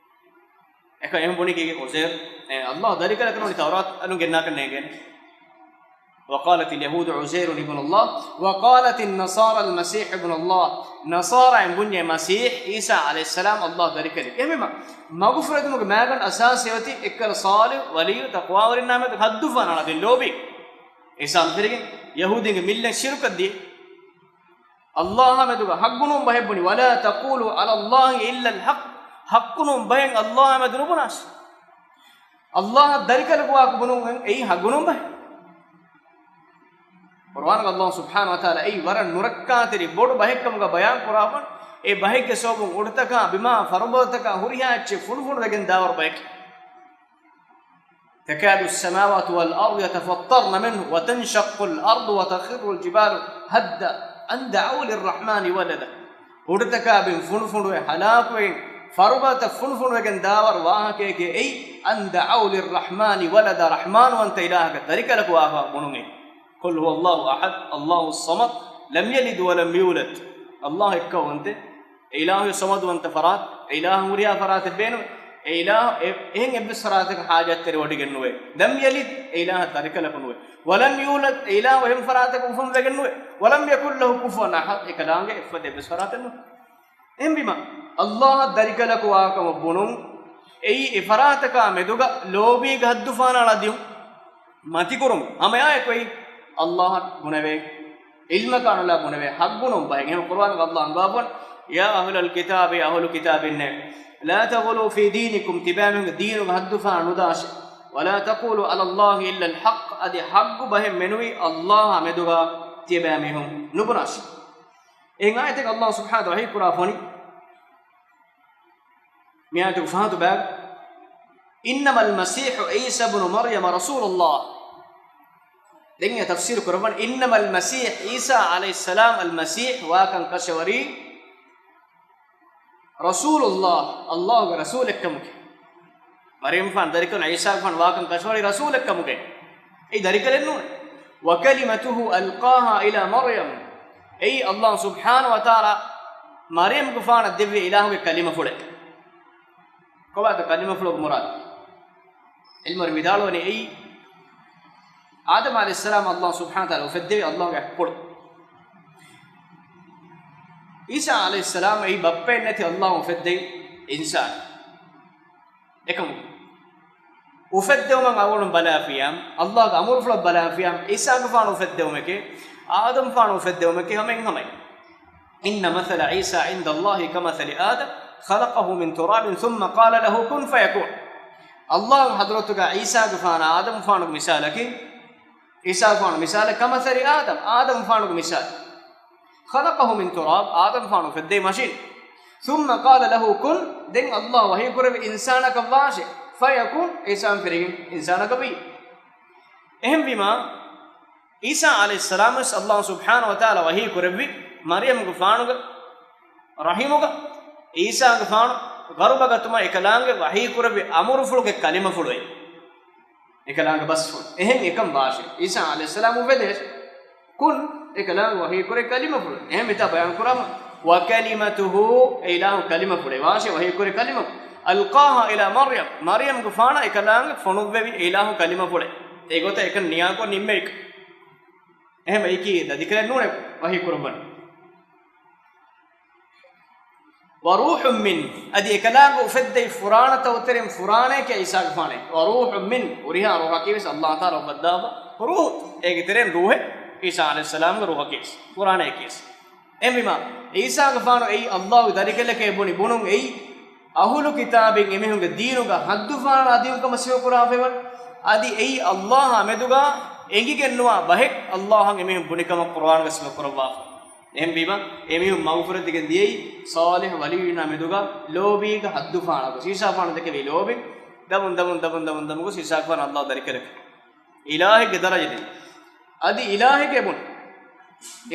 އެކަ އެހުން ބުނިކީ ޢުޒައިރު، އެ، ﷲ ދަރިކަލަކަށް ނޫނީ ތައުރާތު އަލުން ގެންނާކަށް ނޭނގޭނެ. وقالت اليهود عزير ابن الله وقالت النصارى المسيح ابن الله. ނަޞާރާއިން ބުންޏެ މަސީޙް ޢީސާ ޢަލައިހިއްސަލާމް ﷲ ދަރިކަލެކޭ. އެހެންވީމާ، މަގުފުރެދުމުގެ މައިގަނޑު އަސާސީ އޮތީ އެއްކަލަ ޞާލިޙު، ވަލިއްޔު، ތަޤްވާވެރިންނާ މެދު ޙައްދު ފަނާޅާ ދިން ލޯބި. އިސާމް ފިރިގެން ޔަހޫދީންގެ މިއްލަތް ޝިރުކަށް ދިޔަ. ﷲ މެދުގަ ޙައްޤު ނޫން ބަހެއް ބުނި، ولا تقولوا على الله إلا الحق. ޙައްޤު ނޫން ބަހެއް ﷲ މެދު ނުބުނާށި. ﷲ ދަރިކަލަކު ވާކު ބުނުން އެއީ ޙައްޤު ނޫން ބަހެއް. ޤުރުއާންގަ ﷲ ސުބްޙާނަހޫ ވަތަޢާލާ އެއީ ވަރަށް ނުރައްކާތެރި ބޮޑު ބަހެއްކަމުގަ ބަޔާން ކުރާފަ، އެ ބަހެއްގެ ސަބަބުން އުޑުތަކާ ބިމާ ފަރުބަދަތަކާ ހުރިހާ އެއްޗެއް ފުނޑުފުނޑުވެގެން ދާވަރު ބަޔެކޭ. تكاد السماوات والأرض يتفطرن منه وتنشق الأرض وتخر الجبال هدا أن دعوا للرحمن ولدا. އުޑުތަކާ ބިން ފުނޑުފުނޑުވެ ހަލާކުވެގެން، ފަރުބަދަތައް ފުނޑުފުނޑުވެގެން ދާވަރު ވާހަކައެކޭ އެއީ، أن دعوا للرحمن ولدا، ރަޙްމާންވަންތަ އިލާހަކަށް ދަރިކަލަކު ވާހަކަ ބުނުން އެއީ. قل هو الله أحد، الله الصمد، لم يلد ولم يولد. ﷲ އެއްކައުވަންތެއް، އެ އިލާހު ޞަމަދުވަންތަ ފަރާތް، އެ އިލާހު ހުރިހާ ފަރާތެއް ބޭނުމެއް، އެ އިލާހު އެ-، އެހެން އެއްވެސް ފަރާތަކަށް ޙާޖަތްތެރިވޮޑިގެން ނުވޭ. لم يلد، އެ އިލާހަށް ދަރިކަލަކު ނުވޭ. ولم يولد، އެ އިލާހު އެހެން ފަރާތަކަށް އުފަންވެގެން ނުވޭ. ولم يكن له كفوا أحد، އެކަލާނގެ އެއްފަދަ އެއްވެސް ފަރާތެއް ނުވޭ. އެހެންވީމަ، ﷲ އަށް ދަރިކަލަކު ވާކަމަށް ބުނުން، އެއީ އެ ފަރާތަކާ މެދުގަ ލޯބީގެ ޙައްދު ފަނާޅާ ދިޔުން. މަތިކުރުން ހަމައެއާއެކު އެއީ ﷲ އަށް ބުނެވޭ، ޢިލްމަކާ ނުލާ ބުނެވޭ ޙައްޤު ނޫން ބަހެއް. އެހެން ޤުރުއާންގަ ﷲ އަންގާފަ، يا أهل الكتاب، އޭ އަހުލު ކިތާބީންނޭ، لا تغلوا في دينكم، ތިބާމީހުންގެ ދީނުގަ ޙައްދު ފަނާޅާ ނުދާށި، ولا تقولوا على الله إلا الحق، އަދި ޙައްޤު ބަހެއް މެނުވީ ﷲ އާ މެދުގަ ތިޔަބައިމީހުން ނުބުނާށި. އެހެން އާޔަތެއް ﷲ ސުބްޙާނަހޫ ވަތަޢާލާ ވަޙީ ކުރާފަ ވަނީ، މި އާޔަތުގެ ފަހަތު ބަޔާން، إنما المسيح عيسى ابن مريم رسول الله. ދެން އެ ތަފްސީރު ކުރައްވަން، إنما المسيح، ޢީސާ ޢަލައިހިއްސަލާމް، المسيح، ވާކަން ކަށަވަރީ، رسول الله، ﷲގެ ރަސޫލެއްކަމުގެ. މަރްޔަމްފާން ދަރިކަލުން ޢީސާގެފާން ވާކަން ކަށަވަރީ ރަސޫލެއްކަމުގެ. އެއީ ދަރިކަލެއް ނޫން. وكلمته ألقاها إلى مريم. އެއީ އައްލާހު ސުބްޙާނަހު ވަތަޢާލާ މަރްޔަމްގެފާނަށް ދެއްވި އިލާހުގެ ކަލިމަފުޅެއް. ކޮބާތަ ކަލިމަފުޅުގެ މުރާދު؟ ޢިލްމުވެރިން ވިދާޅުވަނީ އެއީ އާދަމް ޢަލައިހިއްސަލާމް އައްލާހު ސުބްޙާނަހު ވަތަޢާލާ އުފެއްދެވި އައްލާހުގެ އަތްޕުޅު. ޢީސާ ޢަލައިހިއްސަލާމް އެއީ ބައްޕައެއް ނެތި އައްލާހު އުފެއްދެވި އިންސާނެއް. އެކަމު އުފެއްދެވުމަށް އަޅުގަނޑު ބަލާފިޔާ، އައްލާހުގެ އަމުރުފުޅަށް ބަލާފިޔާ، ޢީސާގެފާނު އުފެއްދެވުމެކޭ، އާދަމްފާނު އުފެއްދެވުމެކޭ، ހަމަ ހަމައެއް. إن مثل عيسى عند الله كمثل آدم خلقه من تراب ثم قال له كن فيكون. އައްލާހު ޙަޟްރަތުގަ ޢީސާގެފާނާ އާދަމްފާނުގެ މިސާލަކީ، ޢީސާގެފާނު މިސާލެއް كمثل آدم، އާދަމްފާނުގެ މިސާލެއް. خلقه من تراب، އާދަމްފާނު އުފެއްދޭ މަށިން. ثم قال له كن، ދެން އައްލާހު ވަޙީކުރެއްވި އިންސާނަކަށް ވާށޭ، فيكون، ޢީސާ ފިރިގެން އިންސާނަކަށް ވީ. އެހެންވީމާ، ޢީސާ ޢަލައިހިއްސަލާމް ވެސް އައްލާހު ސުބްޙާނަހު ވަތަޢާލާ ވަޙީކުރެއްވި މަރްޔަމްގެފާނުގެ ރަޙިމުގަ ޢީސާގެފާނު ގަރުބަގަތުމަށް އެކަލާނގެ ވަޙީކުރެއްވި އަމުރުފުޅުގެ ކަލިމަފުޅު އެއީ. އެކަލާނގެ ބަސްފުޅު. އެހެން އެކަން ވާށޭ. ޢީސާ ޢަލައިހިއްސަލާމް އުފެދޭށޭ. كن، އެކަލާނގެ ވަޙީކުރޭ ކަލިމަފުޅު. އެހެން މިތާ ބަޔާންކުރާމަ، وكلمته، އެ އިލާހު ކަލިމަފުޅެއް ވާށޭ، ވަޙީކުރޭ ކަލިމަ. ألقاها إلى مريم، މަރްޔަމްގެފާނަށް އެކަލާނގެ ފޮނުއްވެވި އެ އިލާހު ކަލިމަފުޅެއް. އެގޮތަށް އެކަން ނިޔާކޮށް ނިންމެވި. އެހެން އެއީކީ ދަދިކަލެއް ނޫނޭ ވަޙީކުރައްވަނީ. وروح منه، އަދި އެކަލާނގެ އުފެއްދެވި ފުރާނަތައް އޮތެރިން ފުރާނައެކޭ ޢީސާގެފާނެއް. وروح منه، ހުރިހާ ރޫޙަކީވެސް އައްލާހު ތަޢާލާ އުފައްދާފަ ރޫޙު. އޭގެ ތެރެއިން ރޫޙެއް ޢީސާ ޢަލައިހިއްސަލާމްގެ ރޫޙަކީވެސް ފުރާނައެކީވެސް. އެހެންވީމާ، ޢީސާގެފާނު އެއީ އައްލާހުގެ ދަރިކަލެކޭ ބުނި ބުނުން އެއީ އަހުލު ކިތާބިން އެމީހުންގެ ދީނުގަ ޙައްދުފާނާ ދިޔުން ކަމަށް ސިފަކުރާފައިވަނީ. އަދި އެއީ އައްލާހާ މެދުގަ އެނގިގެންނުވާ ބަހެއް އައްލާހަށް އެމީހުން ބުނިކަމަށް ޤުރުއާނުގަ ސިފަކުރައްވާފަ. އެހެންވީމަ، އެމީހުން މަޣުފިރަތު ދެކެން ދިޔައީ ޞާލިޙު ވަލިއްޔުންނާ މެދުގަ ލޯބީގަ ޙައްދުފާނާގޮތް. ޢީސާގެފާނު ދެކެވީ ލޯބިން، ދަމުން ދަމުން ދަމުން ދަމުން ދަމުން ގޮސް ޢީސާގެފާނު އައްލާހު ދަރިކަލެކޭ. އިލާހެއްގެ ދަރަޖަ ދިން. އަދި އިލާހެކޭ ބުނި.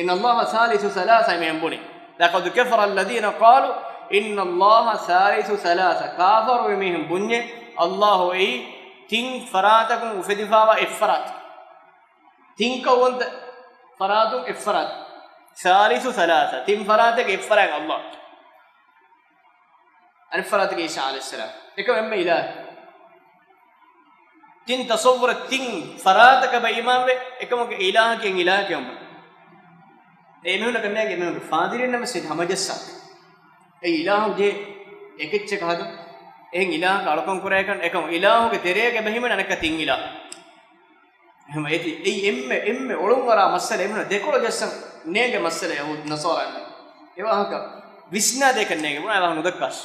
إن الله ثالث ثلاثة މިހެން ބުނި. لقد كفر الذين قالوا إن الله ثالث ثلاثة. ކާފަރުވި މީހުން ބުންޏޭ، އައްލާހު އެއީ ތިން ފަރާތަކުން އުފެދިފާވާ އެއްފަރާތެއް. ތިން ކައުވަންތަ ފަރާތުން އެއްފަރާތެއް. ثالث ثلاثة، ތިން ފަރާތެއްގެ އެއްފަރާތް އައްލާހު. އަނެއްފަރާތަކީ ޢީސާ ޢަލައިހިއްސަލާމް. އެކަމް އެންމެ އިލާހެއް. ތިން ތަޞައްވުރެއް ތިން ފަރާތަކަށް ބައި އީމާންވެ، އެކަމަކު އިލާހަކީ އެއް އިލާހެކޭ އެނބުނީ. އެ އެމީހުންނަކަށް ނޭނގެ އެމީހުންގެ ފާދިރިންނަށް ވެސް ހަމަޖައްސާ. އެ އިލާހު ޖެހޭ އެކެއްޗަކަށް ހަދަން. އެހެން އިލާހަކަށް އަޅުކަން ކުރާ އެކަން، އެކަމް އިލާހުގެ ތެރޭގަ އެބަ ހިމެނޭ އަނެއްކާ ތިން އިލާހު. އެހެން އޭތި، އެއީ އެންމެ، އެންމެ އޮޅުން އަރާ މައްސަލަ އެމީހުންނަށް ދެކޮޅަށް ޖައްސަން ނޭނގޭ މައްސަލަ ޔަހޫދު ނަޞާރާއިން. އެވާހަކަ ވިސްނާދޭކަށް ނޭނގެ ބުނާ އެވާހަކަ ނުދައްކާށި.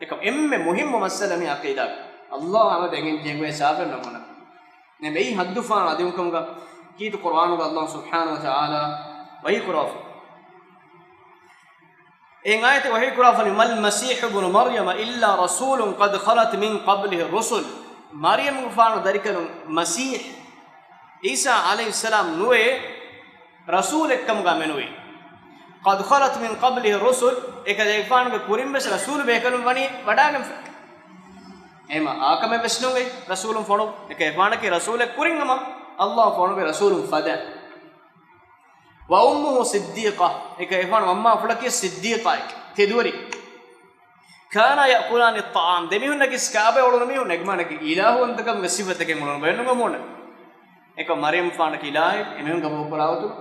އެކަމް އެންމެ މުހިއްމު މައްސަލަ މި ޢަޤީދާގަ. އައްލާހު ހަމަ ދެނގެން ޖެހެން ސާފެއް ނަމޫނާ. ނަމަ އެއީ ޙައްދުފާނާ ދިޔުންކަމުގަ ކީރިތި ޤުރުއާނުގަ އައްލާހު ސުބްޙާނަހު ވަތަޢާލާ ވަޙީ ކުރައްވާފަ. އެ އާޔަތެއް ވަޙީ ކުރައްވާފަ، ما المسيح ابن مريم إلا رسول قد خلت من قبله الرسل. މަރްޔަމްގެފާނު ދަރިކަލުން މަސީޙް ޢީސާ ޢަލައިހިއްސަލާމް ނުވޭ، ރަސޫލެއްކަމުގަ މެނުވީ. قد خلت من قبله الرسل، އެކަލޭގެފާނުގެ ކުރިން ވެސް ރަސޫލު ބޭކަލުން ވަނީ ވަޑާގެންފަ. އެހެންވީމަ އާކަމެއް ވެސް ނޫން އެއީ ރަސޫލުން ފޮނު، އެކަލޭގެފާނަކީ ރަސޫލެއް ކުރިން ހަމަ އައްލާހު ފޮނުވި ރަސޫލުން ފަދަ. وأمه صديقة، އެކަލޭގެފާނު މަންމާ ފުޅަކީ ޞިއްދީޤާއެކޭ، ތެދުވެރި. كانا يأكلان الطعام، ދެމީހުންނަކީ ކާބައި އުޅުނު މީހުން، އެގެ މާނައަކީ އިލާހުވަންތަކަމުގެ ސިފަތަކެއް އުޅުނު ބަޔަނުގަ މޫނަ. އެކަމް މަރްޔަމްފާނަކީ އިލާހެއް، އެމީހުން ގަބޫލުކުރާ ގޮތުގަ،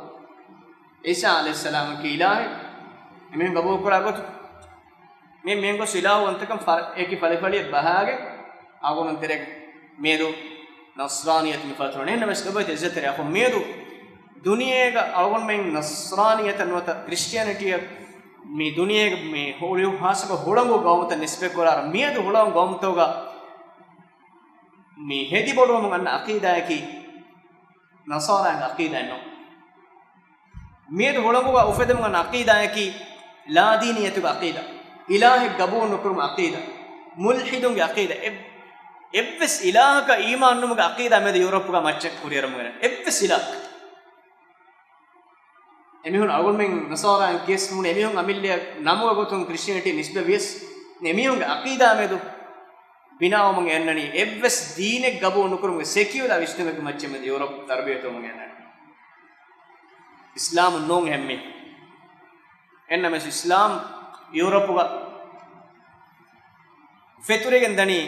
ޢީސާ ޢަލައިހިއްސަލާމަކީ އިލާހެއް، އެމީހުން ގަބޫލުކުރާ ގޮތުގަ. މި، މިހެން ގޮސް އިލާހުވަންތަކަން ފަރ-، އެކި ފަޅިފަޅިއަށް ބަހާގެން އަޅުގަނޑު ތެރޭގަ މިއަދު ނަޞްރާނިއްޔަތު މި ފަތުރު ނެހެންނަމަވެސް އެބައޮތް އިއްޒަތްތެރި އަޚުން މިއަދު ދުނިޔޭގަ އަޅުގަނޑުމެން ނަޞްރާނިއްޔަތަށް ނުވަތަ ކްރިސްޓިއަނިޓީއަށް މި ދުނިޔޭގެ މި ހުޅު ހާސްކޮށް ހުޅަނގު ގައުމުތައް ނިސްބަތްކުރާއިރު މިއަދު ހުޅަނގު ގައުމުތަކުގަ މި ހެދި ބޮޑުވަމުން އަންނަ ޢަޤީދާއަކީ ނަޞާރާގެ ޢަޤީދާއެއް ނޫން. މިއަދު ހުޅަނގުގަ އުފެދެމުން އަންނަ ޢަޤީދާއަކީ ލާދީނިއްޔަތުގެ ޢަޤީދާ، އިލާހެއް ގަބޫލު ނުކުރުމުގެ ޢަޤީދާ، މުލްޙިދުންގެ ޢަޤީދާ، އެއް-، އެއްވެސް އިލާހަކަށް އީމާން ނުވުމުގެ ޢަޤީދާ މިއަދު ޔޫރަޕްގަ މައްޗަށް ކުރިއެރުމުގެ އެއްވެސް އިލާހަކަށް. އެމީހުން އަޅުގަނޑުމެން ނަޞާރާއިން ކިޔަސް ނޫން، އެމީހުން އަމިއްލައަށް ނަމުގެ ގޮތުން ކްރިސްޓިއަނިޓީ ނިސްބަތް ވިޔަސް، އެމީހުންގެ ޢަޤީދާ މެދު ބިނާވަމުން އެންނަނީ އެއްވެސް ދީނެއް ގަބޫލު ނުކުރުމުގެ ސެކިއުލާ ވިސްނުމެއްގެ މައްޗަށް މެދު ޔޫރަޕް ތަރުބިޔަތުވަމުން އެންނަނީ. އިސްލާމުން ނޫން އެހެންމީ. އެންނަމެސް އިސްލާމް ޔޫރަޕުގަ ފެތުރިގެން ދަނީ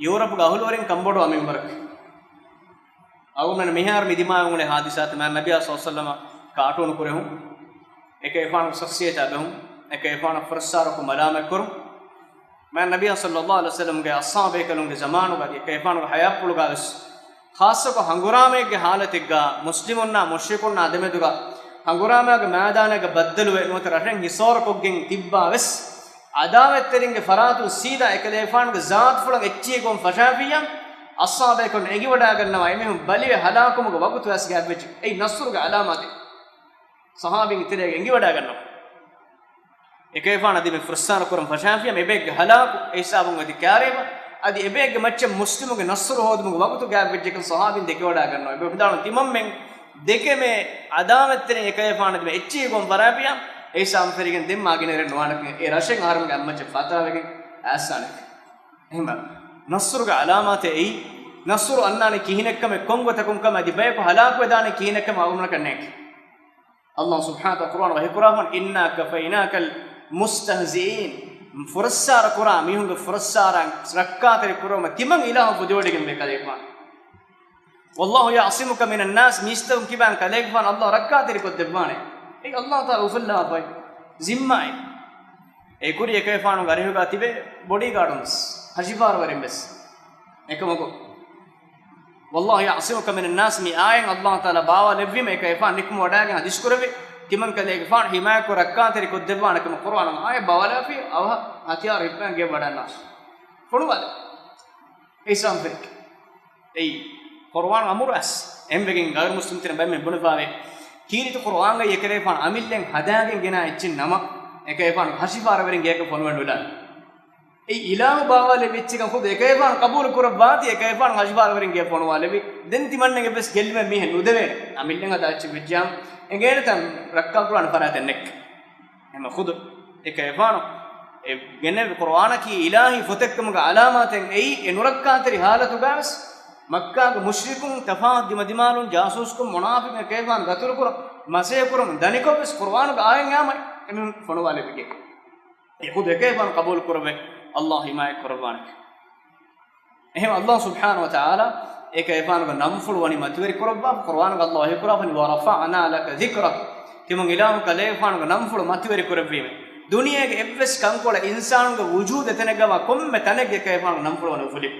ޔޫރަޕުގެ އަހުލުވެރިން ކަންބޮޑުވާ މިންވަރަކަށް. އަޅުގަނޑު މިހާރު މި ދިމާވެ އުޅޭ ހާދިސާތައް މާތް ނަބިއްޔާ ޞައްލަﷲު ޢަލައިހި ވަސައްލަމަ ކާޓޫނު ކުރެހުން، އެކަލޭގެފާނުގެ ޝަޚްޞިއްޔަތާ ބެހުން، އެކަލޭގެފާނަށް ފުރައްސާރަކުރުން މަލާމަތްކުރުން، މާތް ނަބިއްޔާ ޞައްލަﷲު ޢަލައިހި ވަސައްލަމަގެ އަޞްޙާބޭކަލުންގެ ޒަމާނުގަ އެކަލޭގެފާނުގެ ޙަޔާތްޕުޅުގަވެސް ޚާއްޞަކޮށް ހަނގުރާމައެއްގެ ޙާލަތެއްގަ މުސްލިމުންނާ މުޝްރިކުންނާ ދެމެދުގަ ހަނގުރާމައިގެ މައިދާނެއްގަ ބައްދަލުވެ ނުވަތަ ރަށެއް ހިސޯރަކޮށްގެން ތިއްބާވެސް، ޢަދާވަތްތެރިންގެ ފަރާތުން ސީދާ އެކަލޭގެފާނުގެ ޒާތުފުޅަށް އެއްޗިހި ގޮން ފަށާފިއްޔާ، އަޞްޙާބޭކަލުން އެނގިވަޑައިގަންނަވާ އެމީހުން ބަލިވެ ހަލާކުވުމުގެ ވަގުތު އައިސް ގާތްވެއްޖެ. އެއީ ނަޞްރުގެ ޢަލާމާތެއް. ޞަޙާބީންގެ ތެރޭގަ އެނގިވަޑައިގަންނަވާ. އެކަލޭގެފާނަށް ދިމެ ފުރައްސާރަ ކުރަން ފަށާފިއްޔާ އެބައެއްގެ ހަލާކު އެ ހިސާބުން އަދި ކާރޭބަ، އަދި އެބައެއްގެ މައްޗަށް މުސްލިމުންގެ ނަޞްރު ހޯދުމުގެ ވަގުތު ގާތްވެއްޖެކަން ޞަޙާބީން ދެކެވަޑައިގަންނަވާ. އެބަ ވިދާޅުން ތިމަންމެން ދެކެމޭ ޢަދާވަތްތެރިން އެކަލޭގެފާނަށް ދިމެ އެއްޗިހި ގޮން ފަށާފިއްޔާ، އެ ހިސާބުން ފެށިގެން ދެން މާ ގިނަ އެރެން ނުވާނެކަން އެ ރަށެއް އަހަރެމެންގެ އަތްމައްޗަށް ފަތާވެގެން އައިސްސާނެ. އެހެންވީމަ ނަޞްރުގެ ޢަލާމާތެއް އެއީ، ނަޞްރު އަންނާނީ ކިހިނެއްކަމެއް، ކޮން ގޮތަކުންކަމެއް، އަދި ބަޔަކު ހަލާކުވެދާނީ ކިހިނެއްކަމެއް އަޅުގަނޑަކަށް ނޭނގޭ. ﷲ ސުބްޙާނަހޫ ވަތަޢާލާ ޤުރްއާނުގަ ވަޙީކުރައްވާފަ، إنا كفيناك المستهزئين، ފުރައްސާރަ ކުރާ މީހުންގެ ފުރައްސާރަ ރައްކާތެރި ކުރުމަށް ތިމަން އިލާހު ފުދިވޮޑިގެންވޭ ކަލޭގެފާނު. والله يعصمك من الناس، މީސްތަކުން ކިބައިން ކަލޭގެފާނު ﷲ ރައްކާތެރިކޮށްދެއްވާނެ. އެއީ ﷲ ތަޢާލާ އުފުއްލާފައި ޒިންމާއެއް. އެ ކުރި އެކަލޭގެފާނުގެ އަރިހުގަ ތިބޭ ބޮޑީގާޑުން ވެސް، ހަށިފަހަރުވެރިން ވެސް. އެކަމަކު، والله يعصمك من الناس، މި އާޔަތް ﷲ ތަޢާލާ ބާވާލެއްވީމަ އެކަލޭގެފާނު ނިކުމެވަޑައިގެން ޙަދީޘް ކުރެއްވި، ތިމަން ކަލޭގެފާނު ޙިމާޔަތްކޮށް ރައްކާތެރިކޮށްދެއްވާނެ ކަމަށް ޤުރްއާނުގަ އާޔަތް ބާވާލާފި، އަވަހަށް ހަތިޔާރު ހިއްޕައިގެން ގެއަށް ވަޑައިގަންނާށޭ. ފޮނުވާލެވޭ. އެއީ އިސްލާމް ފެރި. އެއީ ޤުރްއާން އަމުރު އަސް. އެހެންވެގެން ޣައިރު މުސްލިމް ތިނަ ބައެއް ބުނެފައިވޭ. ކީރިތި ޤުރްއާންގައި އެކަލޭގެފާނު އަމިއްލައިން ހަދާގެން ގެނާ އެއްޗެއް ނަމަ، އެކަލޭގެފާނު ހަށިފަހަރުވެރިން ގެއަކަށް ފޮނުވަން ނުލާނެ. އެއީ އިލާހު ބާވާލެއްވި އެއްޗެއްކަން ޚުދު އެކަލޭގެފާނު ޤަބޫލު ކުރައްވާތީ އެކަލޭގެފާނު ހަށިފަހަރުވެރިން ގެއަށް ފޮނުވާލެއްވި. ދެން ތިމަންނަ އެއްވެސް ގެއްލުމެއް މީހެއް ނުދެވޭނެ. އަމިއްލައިން ހަދާ އެއްޗެއް ވެއްޖިއްޔާ އެނގޭނެތަން ރައްކާ ކުރާނެ ފަރާތެއް ނެތް. އެހެންވީމަ ޚުދު އެކަލޭގެފާނު އެ ގެނެވި ޤުރްއާނަކީ އިލާހީ ފޮތެއްކަމުގެ ޢަލާމާތެއް އެއީ. އެ ނުރައްކާތެރި ޙާލަތުގަވެސް މައްކާގެ މުޝްރިކުން ތަފާތު ދިމަދިމާލުން ޖާސޫސްކޮށް މުނާފިޤުން އެކަލޭގެފާނު ގަތުލުކުރަން މަސައްކަތްކުރަމުން ދަނިކޮށްވެސް ޤުރްއާނުގެ އާޔަތް އާމަ އެމީހުން ފޮނުވާލެވިގެން. އެ ޚުދު އެކަލޭގެފާނު ޤަބޫލު ކުރެވޭ، ﷲ ޙިމާޔަތް ކުރައްވާނެ. އެހެން ﷲ ސުބްޙާނަހޫ ވަތަޢާލާ އެކަލޭގެފާނުގެ ނަންފުޅު ވަނީ މަތިވެރި ކުރައްވާ. ޤުރްއާނުގަ ﷲ ވަޙީކުރައްވާފަ، ވަރަފަޢްނާ ލަކަ ޛިކްރަކަ. ތިމަން އިލާހު ކަލޭގެފާނުގެ ނަންފުޅު މަތިވެރި ކުރެއްވީމޭ. ދުނިޔޭގެ އެއްވެސް ކަންކޮޅެއް އިންސާނުންގެ ވުޖޫދު އެތަނެއްގަވާ ކޮންމެ ތަނެއްގަ އެކަލޭގެފާނުގެ ނަންފުޅު ވަނީ އުފުލި.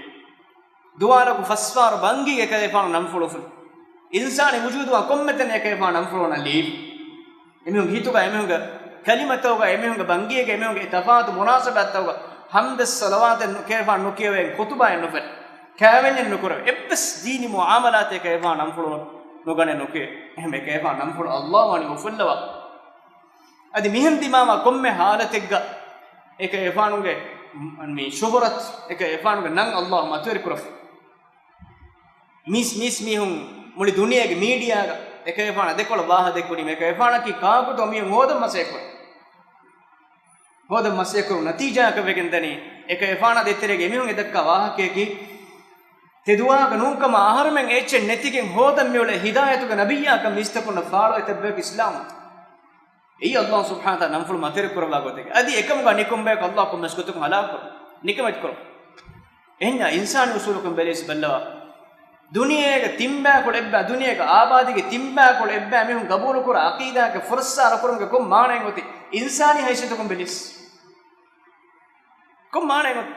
ދުވާލަކު ފަސްވާރު ބަންގީގަ އެކަލޭގެފާނުގެ ނަންފުޅު އުފުލި. އިންސާނީ ވުޖޫދުގަ ކޮންމެ ތަނެއް އެކަލޭގެފާނުގެ ނަންފުޅު ވަނީ ލީބި. އެމީހުންގެ ހިތުގަ، އެމީހުންގެ ކަލިމަތަކުގަ، އެމީހުންގެ ބަންގީގަ، އެމީހުންގެ ތަފާތު މުނާސަބާތްތަކުގަ ޙަމްދު ޞަލަވާތެއް ނުކިޔަވާ، ނުކިޔަވައި ޚުޠުބާއެއް ނުފެން، ކާވެންޏެއް ނުކުރެވޭ. އެއްވެސް ދީނީ މުޢާމަލާތެއް އެކަލޭގެފާނުގެ ނަންފުޅު ނުގަނެ ނުކިޔަވޭ. އެހެން އެކަލޭގެފާނުގެ ނަންފުޅު ﷲ ވަނީ އުފުއްލަވާ. އަދި މިހެން ދިމާވާ ކޮންމެ ޙާލަތެއްގަ އެކަލޭގެފާނުގެ މި ޝުހުރަތު، އެކަލޭގެފާނުގެ ނަން ﷲ މަތިވެރި ކުރައްވާ. މީސް، މީސް މީހުން މުޅި ދުނިޔޭގެ މީޑިއާގަ އެކަލޭގެފާނަށް ދެކޮޅަށް ވާހަކަ ދެއްކުނީމަ، އެކަލޭގެފާނަކީ ކާކުތޯ މީހުން ހޯދަން މަސައްކަތްކުރަން. ހޯދަން މަސައްކަތްކުރުން ނަތީޖާއަކަށް ވެގެން ދަނީ، އެކަލޭގެފާނާ ދޭތެރޭގަ އެމީހުން އެދައްކާ ވާހަކަޔަކީ، ތެދުވާހަކަ ނޫންކަމަށް އަހަރުމެން އެއްޗެއް ނެތިގެން ހޯދަން މިއުޅޭ ހިދާޔަތުގެ ނަބިއްޔާކަން މީސްތަކުންނަށް ފާޅު އެތައް ބަޔަކު އިސްލާމު. އެއީ ﷲ ސުބްޙާނަހޫ ވަތަޢާލާ ނަންފުޅު މަތިވެރި ކުރައްވާ ގޮތެއް. އަދި އެކަމުގަ ނިކުމެ ބަޔަކު ﷲ ކޮންމެސް ގޮތަކުން ހަލާކު ކުރުން، ނިކަމެތި ކުރުން. އެހެންޏާ އިންސާނީ އުސޫލަކުން ބެލިޔަސް ބައްލަވާ. ދުނިޔޭގެ ތިންބައިކުޅަ އެއްބައި، ދުނިޔޭގެ އާބާދީގެ ތިންބައިކުޅަ އެއްބައި މީހުން ގަބޫލުކުރާ ޢަޤީދާއެއްގެ ފުރައްސާރަ ކުރުމުގެ ކޮން މާނައެއް އޮތީ؟ އިންސާނީ ހައިސިއްޔަތަކުން ބެލިޔަސް ކޮން މާނައެއް އޮތީ؟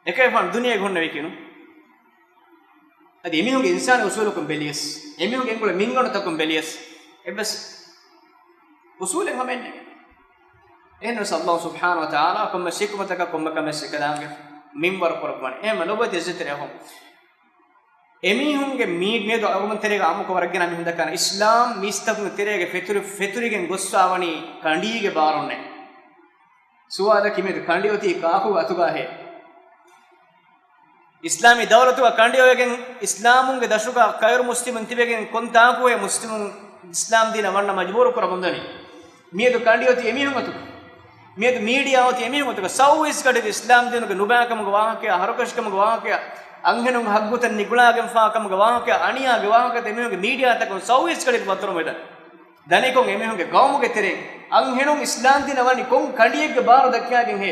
އެކަލޭގެފާނު ދުނިޔޭގަ ހުންނެވީކީ ނޫން. އަދި އެމީހުންގެ އިންސާނީ އުސޫލަކުން ބެލިޔަސް، އެމީހުންގެ އެނގުނު މިންގަނޑުތަކުން ބެލިޔަސް، އެއްވެސް އުސޫލެއް ހަމައެއް ނެތް. އެހެންވެސް ﷲ ސުބްޙާނަހޫ ވަތަޢާލާ ކޮންމެސް ޙިކުމަތަކަށް ކޮންމެ ކަމެއް ސިކަލާނގެ މިންވަރު ކުރައްވަނީ. އެހެންވެ ލޮބުވެތި އިއްޒަތްތެރި އަޚުން، އެމީހުންގެ މީ-، މިއަދު އަޅުގަނޑު ތެރޭގަ އާއްމުކޮށް ވަރަށް ގިނަ މީހުން ދައްކާނެ އިސްލާމް މީސްތަކުންގެ ތެރޭގަ ފެތުރި-، ފެތުރިގެން ގޮއްސަވާ ވަނީ ކަނޑީގެ ބާރުންނޭ. ސުވާލަކީ މިއަދު ކަނޑި އޮތީ ކާކުގެ އަތުގަހޭ؟ އިސްލާމީ ދައުލަތުގަ ކަނޑި އޮވެގެން އިސްލާމުންގެ ދަށުގަ ޣައިރު މުސްލިމުން ތިބެގެން ކޮންތާކުއޭ މުސްލިމުން އިސްލާމް ދީނަށް ވަންނަ މަޖުބޫރު ކުރަމުންދަނީ؟ މިއަދު ކަނޑި އޮތީ އެމީހުން އަތުގަ. މިއަދު މީޑިއާ އޮތީ އެމީހުން އަތުގަ. ސައުވީސް ގަޑިއަށް އިސްލާމް ދީނުގެ ނުބައިކަމުގެ ވާހަކަޔާ، ހަރުކަށިކަމުގެ ވާހަކަޔާ، އަންހެނުން ހައްގުތައް ނިގުޅާގެންފާކަމުގެ ވާހަކަޔާ، އަނިޔާގެ ވާހަކަތައް އެމީހުންގެ މީޑިއާތަކުން ސައުވީސް ގަޑިއަށް ވައްތަރުވެދާނެ. ދަނިކޮށް އެމީހުންގެ ގައުމުގެ ތެރެއިން އަންހެނުން އިސްލާމް ދީނަށް ވަނީ ކޮން ކަނޑިއެއްގެ ބާރު ދައްކާގެން ހޭ؟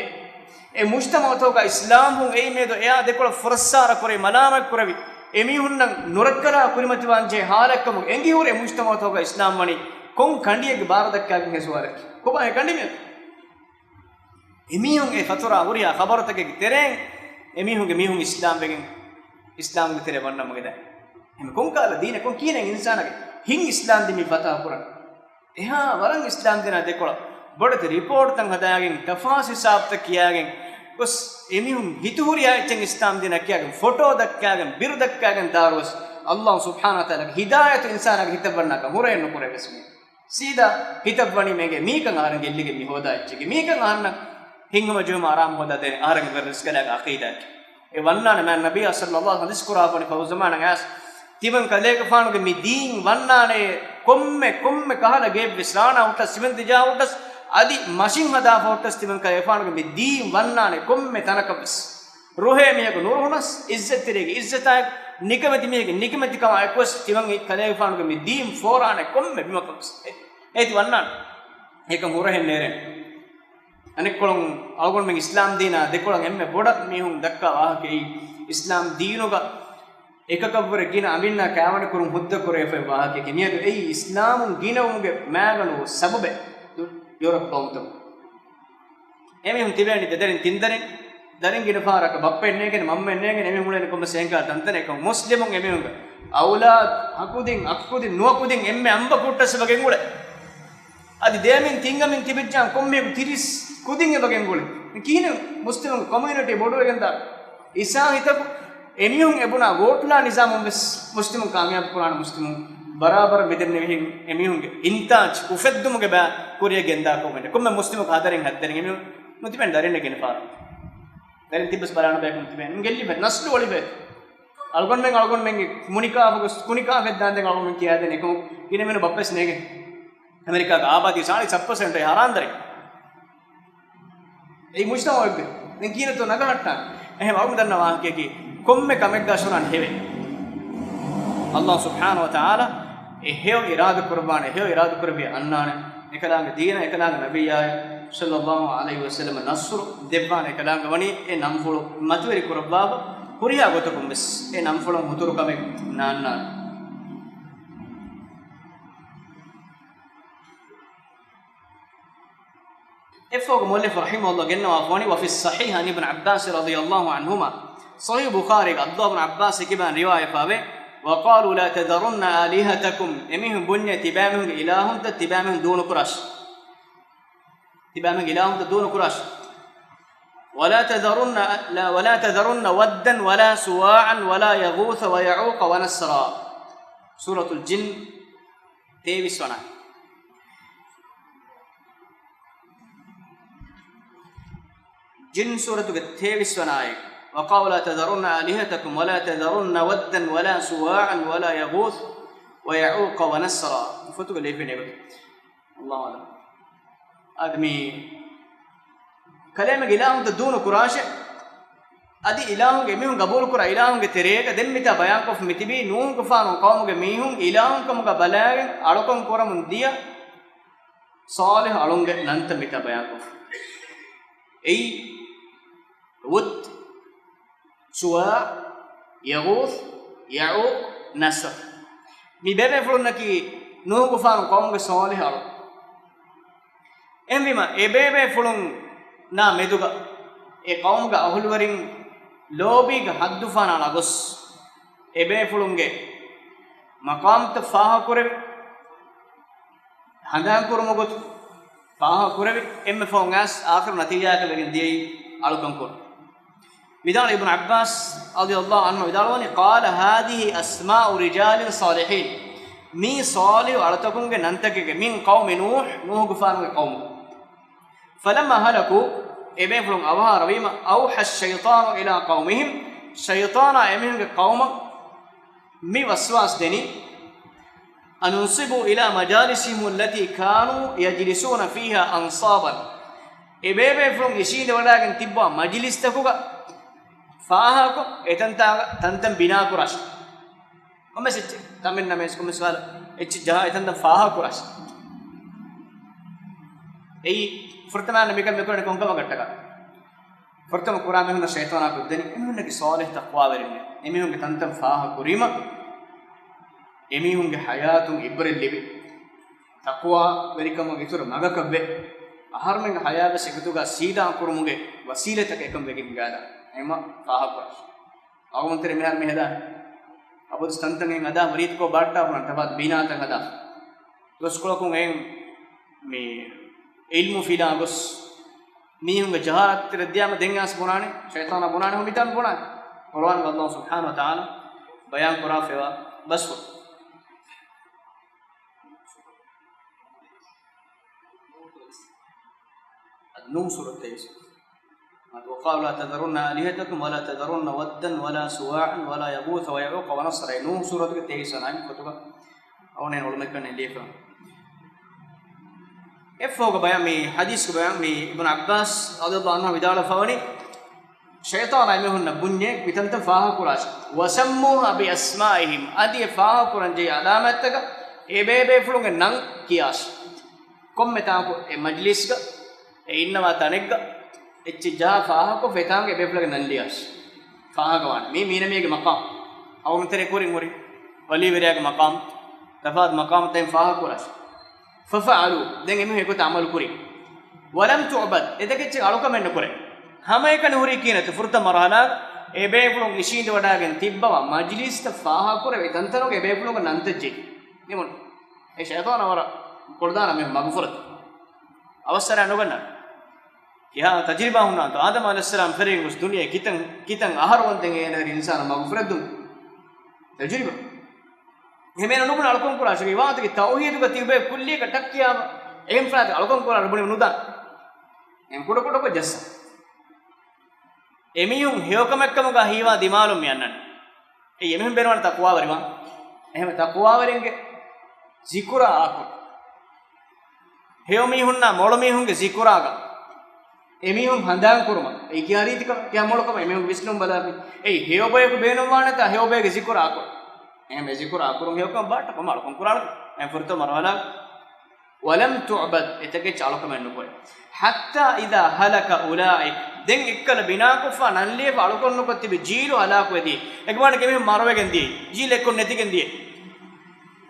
އެ މުޖްތަމަޢުތަކުގަ އިސްލާމްވުން އެއީ މިއަދު އެއާ ދެކޮޅަށް ފުރައްސާރަ ކުރެވި، މަލާމަތް ކުރެވި، އެމީހުންނަށް ނުރައްކަލާ ކުރިމަތިވާންޖެހޭ ހާލަތްކަމުން އެނގިހުރި އެ މުޖްތަމަޢުތަކުގަ އިސްލާމް ވަނީ ކޮން ކަނޑިއެއްގެ ބާރު ދައްކާގެން ހޭ ސުވާލަކީ؟ ކޮބާ އެ ކަނޑި މިއަދު؟ އެމީހުން އެ ފަތުރާ ހުރިހާ ޚަބަރުތަކެއްގެ ތެރެއިން އެމީހުންގެ މީހުން އިސްލާމްވެގެން، އިސްލާމްގެ ތެރެއަށް ވަންނަން މަގެދާ. އެހެން ކޮންކަހަލަ ދީނެއް ކޮން ކިހިނެއް އިންސާނާގެ ހިތް އިސްލާމް ދިނީ ފަތާ ކުރަން؟ އެހާ ވަރަށް އިސްލާމް ދީނާ ދެކޮޅަށް ބޮޑެތި ރިޕޯޓްތައް ހަދާގެން، ތަފާސް ހިސާބުތައް ކިޔާގެން ގޮސް، އެމީހުން ހިތުހުރިހާ އެއްޗެއް އިސްލާމް ދީނަށް ކިޔާގެން، ފޮޓޯތައް ކިޔާގެން، ބިރުތައް ކިޔާގެން ދާއިރުވެސް، އައްލާހު ސުބްޙާނަހު ވަތަޢާލާގެ ހިދާޔަތު އިންސާނާގެ ހިތަށް ވަންނާކަށް ހުރެހެއް ނުކުރޭ ވެސް މީ. ސީދާ ހިތަށް ވަނީ މީގެ މީކަން އަހަރެން ގެއްލިގެން މި ހޯދާ އެއްޗެކޭ. މީކަން އަހަންނަށް ހިތްހަމަޖެހުމަށް އަރާމު ހޯދާ ދޭނެ އަހަރެންގެ ވެރި ރިޒްޤަލާގެ ޢަޤީދާއެކޭ. އެ ވަންނާނެ މާތް ނަބިއްޔާ ޞައްލައްލާހު ޢަލައިހި ވަސައްލަމަ ޙަދީޘް ކުރާ ބުނި ފަހު ޒަމާނަށް އައިސް ތިމަން ކަލޭގެފާނުގެ މި ދީން ވަންނާނެ ކޮންމެ، ކޮންމެ ކަހަލަ ގޭބް ވެސް ރާނާ ހުއްޓަސް ސިމެންތި ޖަހާ ހުއްޓަސް އަދި މަށިން ހަދާފަ ހުއްޓަސް ތިމަން ކަލޭގެފާނުގެ މި ދީން ވަންނާނެ ކޮންމެ ތަނަކަށް ވެސް. ރުހޭ މީހަކު ނުރުހުނަސް، އިއްޒަތްތެރިއެއްގެ އިއްޒަތާއެކު، ނިކަމެތި މީހެއްގެ ނިކަމެތިކަމާ އެކުވެސް ތިމަން ކަލޭގެފާނުގެ މި ދީން ފޯރާނެ ކޮންމެ ބިމަކަށް ވެސް. އޭތި ވަންނާނެ. އެކަން ހުރަހެއް ނޭރޭނެ. އަނެއްކޮޅުން އަޅުގަނޑުމެން އިސްލާމް ދީނާ ދެކޮޅަށް އެންމެ ބޮޑަށް މީހުން ދައްކާ ވާހަކައީ، އިސްލާމް ދީނުގަ އެކަކަށްވުރެ ގިނަ އަނބިންނާ ކާވަނި ކުރުން ހުއްދަ ކުރެވިފައި ވާހަކައެކޭ. މިއަދު އެއީ އިސްލާމުން ގިނަވުމުގެ މައިގަނޑު ސަބަބެއް ޔޫރަޕް ޤައުމުތަކުން. އެމީހުން ތިބޭނީ ދެދަރިން ތިންދަރިން، ދަރިން ގިނަ ފަހަރަކަށް ބައްޕައެއް ނޭނގެން، މަންމައެއް ނޭނގެން، އެމީހުން އުޅޭނީ ކޮންމެސް އެހެންކަހަލަ ތަންތަނެއް. އެކަމު މުސްލިމުން އެމީހުންގެ އައުލާދު، އަކުދިން، އަކުކުދިން، ނުއަކުދިން އެންމެ އަނބަކު ހުއްޓަސް އެބަ ގެންގުޅޭ. އަދި ދޭމިން ތިންގަމިން ތިބިއްޖާ ކޮންމެއަކު ތިރީސް ކުދިން އެބަ ގެންގުޅޭ. ކިހިނެއް މުސްލިމުންގެ ކޮމިއުނިޓީ ބޮޑުވެގެންދާ އިސާހިތަކު އެމީހުން އެބުނާ ވޯޓްލާ ނިޒާމުން ވެސް މުސްލިމުން ކާމިޔާބު ކުރާނެ. މުސްލިމުން ބަރާބަރަށް މިދެންނެވިހެން އެމީހުންގެ އިންތާޖް އުފެއްދުމުގެ ބައި ކުރިއަށް ގެންދާ ކަމެއް. ކޮންމެ މުސްލިމު ހަދަރެއް ހައްދަރެއް އެމީހުން ނުތިބެން ދަރިންނެ ގިނަ ފަހަރު. ދަރިން ތިއްބަސް ބަލާނަ ބަޔަކު ނުތިބެން. ގެއްލިފަ ނަސްލު އޮޅިފަ. އަޅުގަނޑުމެން އަޅުގަނޑުމެންގެ ކުނިކާފަ ގޮސް، ކުނިކާފަ ދާންދެން އަޅުގަނޑުމެން ކިޔާދޭނެ އެކަމު ގިނަ މީހުން ބައްޕަސް ނޭގެ. އެމެރިކާގެ އާބާދީ ސާޅީސް ސައްޕަސެންޓް ހަރާންދަރި. އެއީ މުޖްތަމަޢެއްގެ. ދެން ކިހިނެއްތޯ ނަގަހައްޓާނެ؟ އެހެން އަޅުގަނޑު ދަންނަ ވާހަކައަކީ، ކޮންމެ ކަމެއްގަ ޝުނާން ހެވޭ. އައްލާހު ސުބްޙާނަހު ވަތަޢާލާ އެ ހެޔޮ އިރާދަ ކުރައްވާނެ، ހެޔޮ އިރާދަ ކުރެއްވި އަންނާނެ. އެކަލާނގެ ދީނަށް، އެކަލާނގެ ނަބިއްޔާއަށް ޞައްލައްލާހު ޢަލައިހި ވަސައްލަމަ ނަޞްރު ދެއްވާނެ، އެކަލާނގެ ވަނީ އެ ނަންފުޅު މަތިވެރި ކުރައްވާފަ، ހުރިހާ ގޮތަކުން ވެސް އެ ނަންފުޅަށް ހުތުރު ކަމެއް ނާންނާނެ. އެއަށްފަހުގަ މުއައްލިފު ރަޙިމަހުﷲ ގެންނަވާފަވަނީ، وفي الصحيح عن ابن عباس رضي الله عنهما، ޞަޙީޙު ބުޚާރީގަ ޢަބްދުﷲ ބިން ޢައްބާސް ކިބާން ރިވާޔަތްވެފަވޭ، وقالوا لا تذرن آلهتكم، އެމީހުން ބުންޏޭ ތިބާމީހުންގެ އިލާހުންތައް ތިބާމީހުން ދޫނުކުރާށި. ތިބާމީހުންގެ އިލާހުންތައް ދޫނުކުރާށި. ولا تذرن، لا، ولا تذرن ودا ولا سواعا ولا يغوث ويعوق ونسرا. ސޫރަތުލް ޖިން، ތޭވީސް ވަނަ. ޖިން ސޫރަތުގެ ތޭވީސް ވަނަ އާޔަތް. وقالوا لا تذرن آلهتكم ولا تذرن ودا ولا سواعا ولا يغوث ويعوق ونسرا. ފޮތުގަ ލިޔެފިނޭ ގޮތަށް. الله أعلم. އަދި މި ކަލޭމެގެ އިލާހުންތައް ދޫނު ކުރާށޭ. އަދި އިލާހުންގެ އެމީހުން ގަބޫލުކުރާ އިލާހުންގެ ތެރޭގަ ދެން މިތާ ބަޔާންކޮށްފަ މިތިބީ ނޫޙުގެފާނު ޤައުމުގެ މީހުން އިލާހުން ކަމުގަ ބަލާގެން އަޅުކަން ކުރަމުން ދިޔަ ޞާލިޙު އަޅުންގެ ނަންތައް މިތާ ބަޔާންކޮށްފަ. އެއީ، ވުއްދު، ސުވާޢު، ޔަޣޫޘް، ޔަޢޫޤް، ނަޞްރު. މި ބޭބޭފުޅުންނަކީ ނޫޙުގެފާނު ޤައުމުގެ ޞާލިޙު އަޅު. އެހެންވީމަ، އެ ބޭބޭފުޅުންނާ މެދުގަ އެ ޤައުމުގެ އަހުލުވެރިން ލޯބީގެ ޙައްދު ފަނާނާ ގޮސް، އެ ބޭފުޅުންގެ މަޤާމްތައް ފާހަގަކުރެވި، ހަނދާންކުރުމުގެ ގޮތު ފާހަގަކުރެވި، އެންމެ ފަހުން އައިސް އާޚިރު ނަތީޖާއަކަށް ވެގެން ދިޔައީ އަޅުކަން ކުރުން. ވިދާޅު އިބްނު ޢައްބާސް ރަޟިޔަﷲ ޢަންހު ވިދާޅުވަނީ، قال هذه أسماء رجال صالحين. މީ ޞާލިޙު އަޅުތަކުންގެ ނަންތަކެކޭ، من قوم نوح، ނޫޙުގެފާނުގެ ޤައުމު. فلما هلكوا، އެބޭފުޅުން އަވަހާރަވީމަ، أوحى الشيطان إلى قومهم، ޝައިޠާނާ އެމީހުންގެ ޤައުމަށް މި ވަސްވާސް ދެނީ، أن انصبوا إلى مجالسهم التي كانوا يجلسون فيها أنصابا. އެބޭބޭފުޅުން އިށީނދެވަޑައިގެން ތިއްބާ މަޖިލިސްތަކުގަ ފާހަގަކޮށް، އެތަންތާގަ ތަންތަން ބިނާކުރާށި. ކޮންމެސް އެއްޗެއް، ތަނބެއް ނަމަވެސް ކޮންމެސް ވާލަ އެއްޗެއް ޖަހާ އެތަންތަން ފާހަގަކުރާށި. އެއީ ފުރަތަމަ މިކަން މިކުރަނީ ކޮންކަމަކަށްޓަކާ؟ ފުރަތަމަ ކުރާ މީހުންނަށް ޝައިޠާނާ ކޮށްދެނީ އެމީހުންނަކީ ޞާލިޙު ތަޤްވާވެރިން. އެމީހުންގެ ތަންތަން ފާހަގަކުރީމަ، އެމީހުންގެ ޙަޔާތުން ޢިބްރަތް ލިބި، ތަޤްވާވެރިކަމުގެ އިތުރު މަގަކަށް ވެ، އަހަރުމެންގެ ޙަޔާތްވެސް އެގޮތުގަ ސީދާ ކުރުމުގެ ވަސީލަތަކަށް އެކަން ވެގެން ގާދާ އެމަ ފާހަގަކުރާށި. އަޅުގަނޑު ތެރެ މިހާރު މި ހަދާ އަބަދު ތަންތަން އެއް ހަދާ ރީތިކޮށް ބާއްޓާ ބުނާނެ ތަފާތު ބިނާތައް ހަދާ. ދުވަސްކޮޅަކުން އެއް މި ޢިލްމު ފިލާ ގޮސް މީހުންގެ ޖަހާލަތްތެރެ ދިޔާމަ ދެން އައިސް ބުނާނެ، ޝައިޠާނާ ބުނާނެ ހުން މިތާން ބުނާނެ. ޤުރުއާނުގަ ﷲ ސުބްޙާނަހޫ ވަތަޢާލާ ބަޔާން ކުރާފައިވާ ބަސްފުޅު. ނޫން ސޫރަތު ތޭވީސް. وقالوا لا تذرن آلهتكم ولا تذرن ودا ولا سواعا ولا يغوث ويعوق ونسرا. ނޫން ސޫރަތުގެ ތޭވީސް ވަނަ އައިން ފޮތުގަ އަވަނެ އޮޅުމެއްކަން ލިޔެފަ. އެއްފަހުގަ ބަޔާން މި ޙަދީޘްގެ ބަޔާން މި އިބްނު ޢައްބާސް ރަޟިޔަﷲ ޢަންހު ވިދާޅުވެފަވަނީ، ޝައިޠާނާ އެމީހުންނަށް ބުންޏޭ މިތަންތަން ފާހަގަކުރާށި. وسموها بأسمائهم، އަދި އެ ފާހަގަކުރަންޖެހޭ ޢަލާމާތްތަކަށް އެބޭބޭފުޅުންގެ ނަން ކިޔާށި. ކޮންމެ ތާކު އެ މަޖްލިސްގަ އެ އިންނަވާ ތަނެއްގަ އެއްޗެއް ޖަހާ ފާހަގަކޮށްފަ އެތާނގެ އެބޭފުޅުންގެ ނަން ލިޔާށި. ފާހަގަވާނެ. މީ މީނަމީގެ މަޤާމް. އަވަމުތެރެ ކުރިން ހުރި ވަލީވެރިޔާގެ މަޤާމް، ތަފާތު މަޤާމްތައް ފާހަގަކުރާށި. ففعلوا، ދެން އެމީހުން އެގޮތަށް ޢަމަލު ކުރި. ولم تعبد، އެތަކެއްޗެއް އަޅުކަމެއް ނުކުރޭ. ހަމައެކަނި ހުރީ ކިހިނެއްތަ؟ ފުރަތަމަ މަރުޙަލާ އެބޭފުޅުން އިށީނދެވަޑައިގެން ތިއްބަވާ މަޖްލިސްތައް ފާހަގަކުރެވޭ ތަންތަނުގެ އެބޭފުޅުންގެ ނަންތައް ޖެހި. ނިމުން. އެ ޝައިޠާނާ ވަރަށް ކޮޅުދާނަ މީހުން މަގުފުރަތަ. އަވަސްވަރާ ނުގަންނާނެ. ކިހާ ތަޖުރިބާ ހުންނާންތޯ؟ އާދަމް ޢަލައިހިއްސަލާމް ފެށިގެން ގޮސް ދުނިޔެ ކިތަން، ކިތަން އަހަރު ވަންދެން އޭނަ އިންސާނަށް މަގުފުރެއްދުން ތަޖުރިބާ. އެހެން ނުބުނެ އަޅުކަން ކުރާށޭ. އިބާދަތުގެ ތައުޙީދުގަ ތިބޭ ކުއްލިއަކަށް ޓައްކިޔާ އެހެން ފަރާތަކަށް އަޅުކަން ކުރާށޭ ބުނި ނުދާނެ. އެހެން ކުޑަކުޑަކޮށް ޖައްސާ. އެމީހުން ހެޔޮކަމެއްކަމުގަ ހީވާ ދިމާލުން މި އަންނަނީ. އެއީ އެމީހުން ބޭނުންވާނެ ތަޤްވާވެރިވާން. އެހެން ތަޤްވާވެރިންގެ ޒިކުރާ އާކޮށް. ހެޔޮ މީހުންނާ މޮޅު މީހުންގެ ޒިކުރާގަ އެމީހުން ހަނދާން ކުރުމަށް. އެއީ ކިހާ ރީތިކަމެއް، ކިހާ މޮޅުކަމެއް އެމީހުން ވިސްނުން ބަލާފި. އެއީ ހެޔޮ ބަޔަކު ބޭނުންވާނެތާ ހެޔޮ ބައެއްގެ ޒިކުރާ އާކޮށް. އެހެން އެ ޒިކުރާ ކުރުން ހެޔޮކަމަށް ބާއްޓަ ކޮމަ އަޅުކަން ކުރާނެ. އެހެން ފުރަތަމަ މަރުޙަލާ ވަލަމް ތުޢުބަދް، އެތަކެއްޗަށް އަޅުކަމެއް ނުކުރޭ. ޙައްތާ އިޛާ ހަލަކަ އުލާއިކް، ދެން އެއްކަލަ ބިނާކޮށްފަ ނަންލިޔެފަ އަޅުކަން ނުކޮށް ތިބި ޖީލު ހަލާކުވެދިޔަ. އެގެ މާނަ އެމީހުން މަރުވެގެން ދިޔަ. ޖީލް އެއްކޮށް ނެތިގެން ދިޔަ.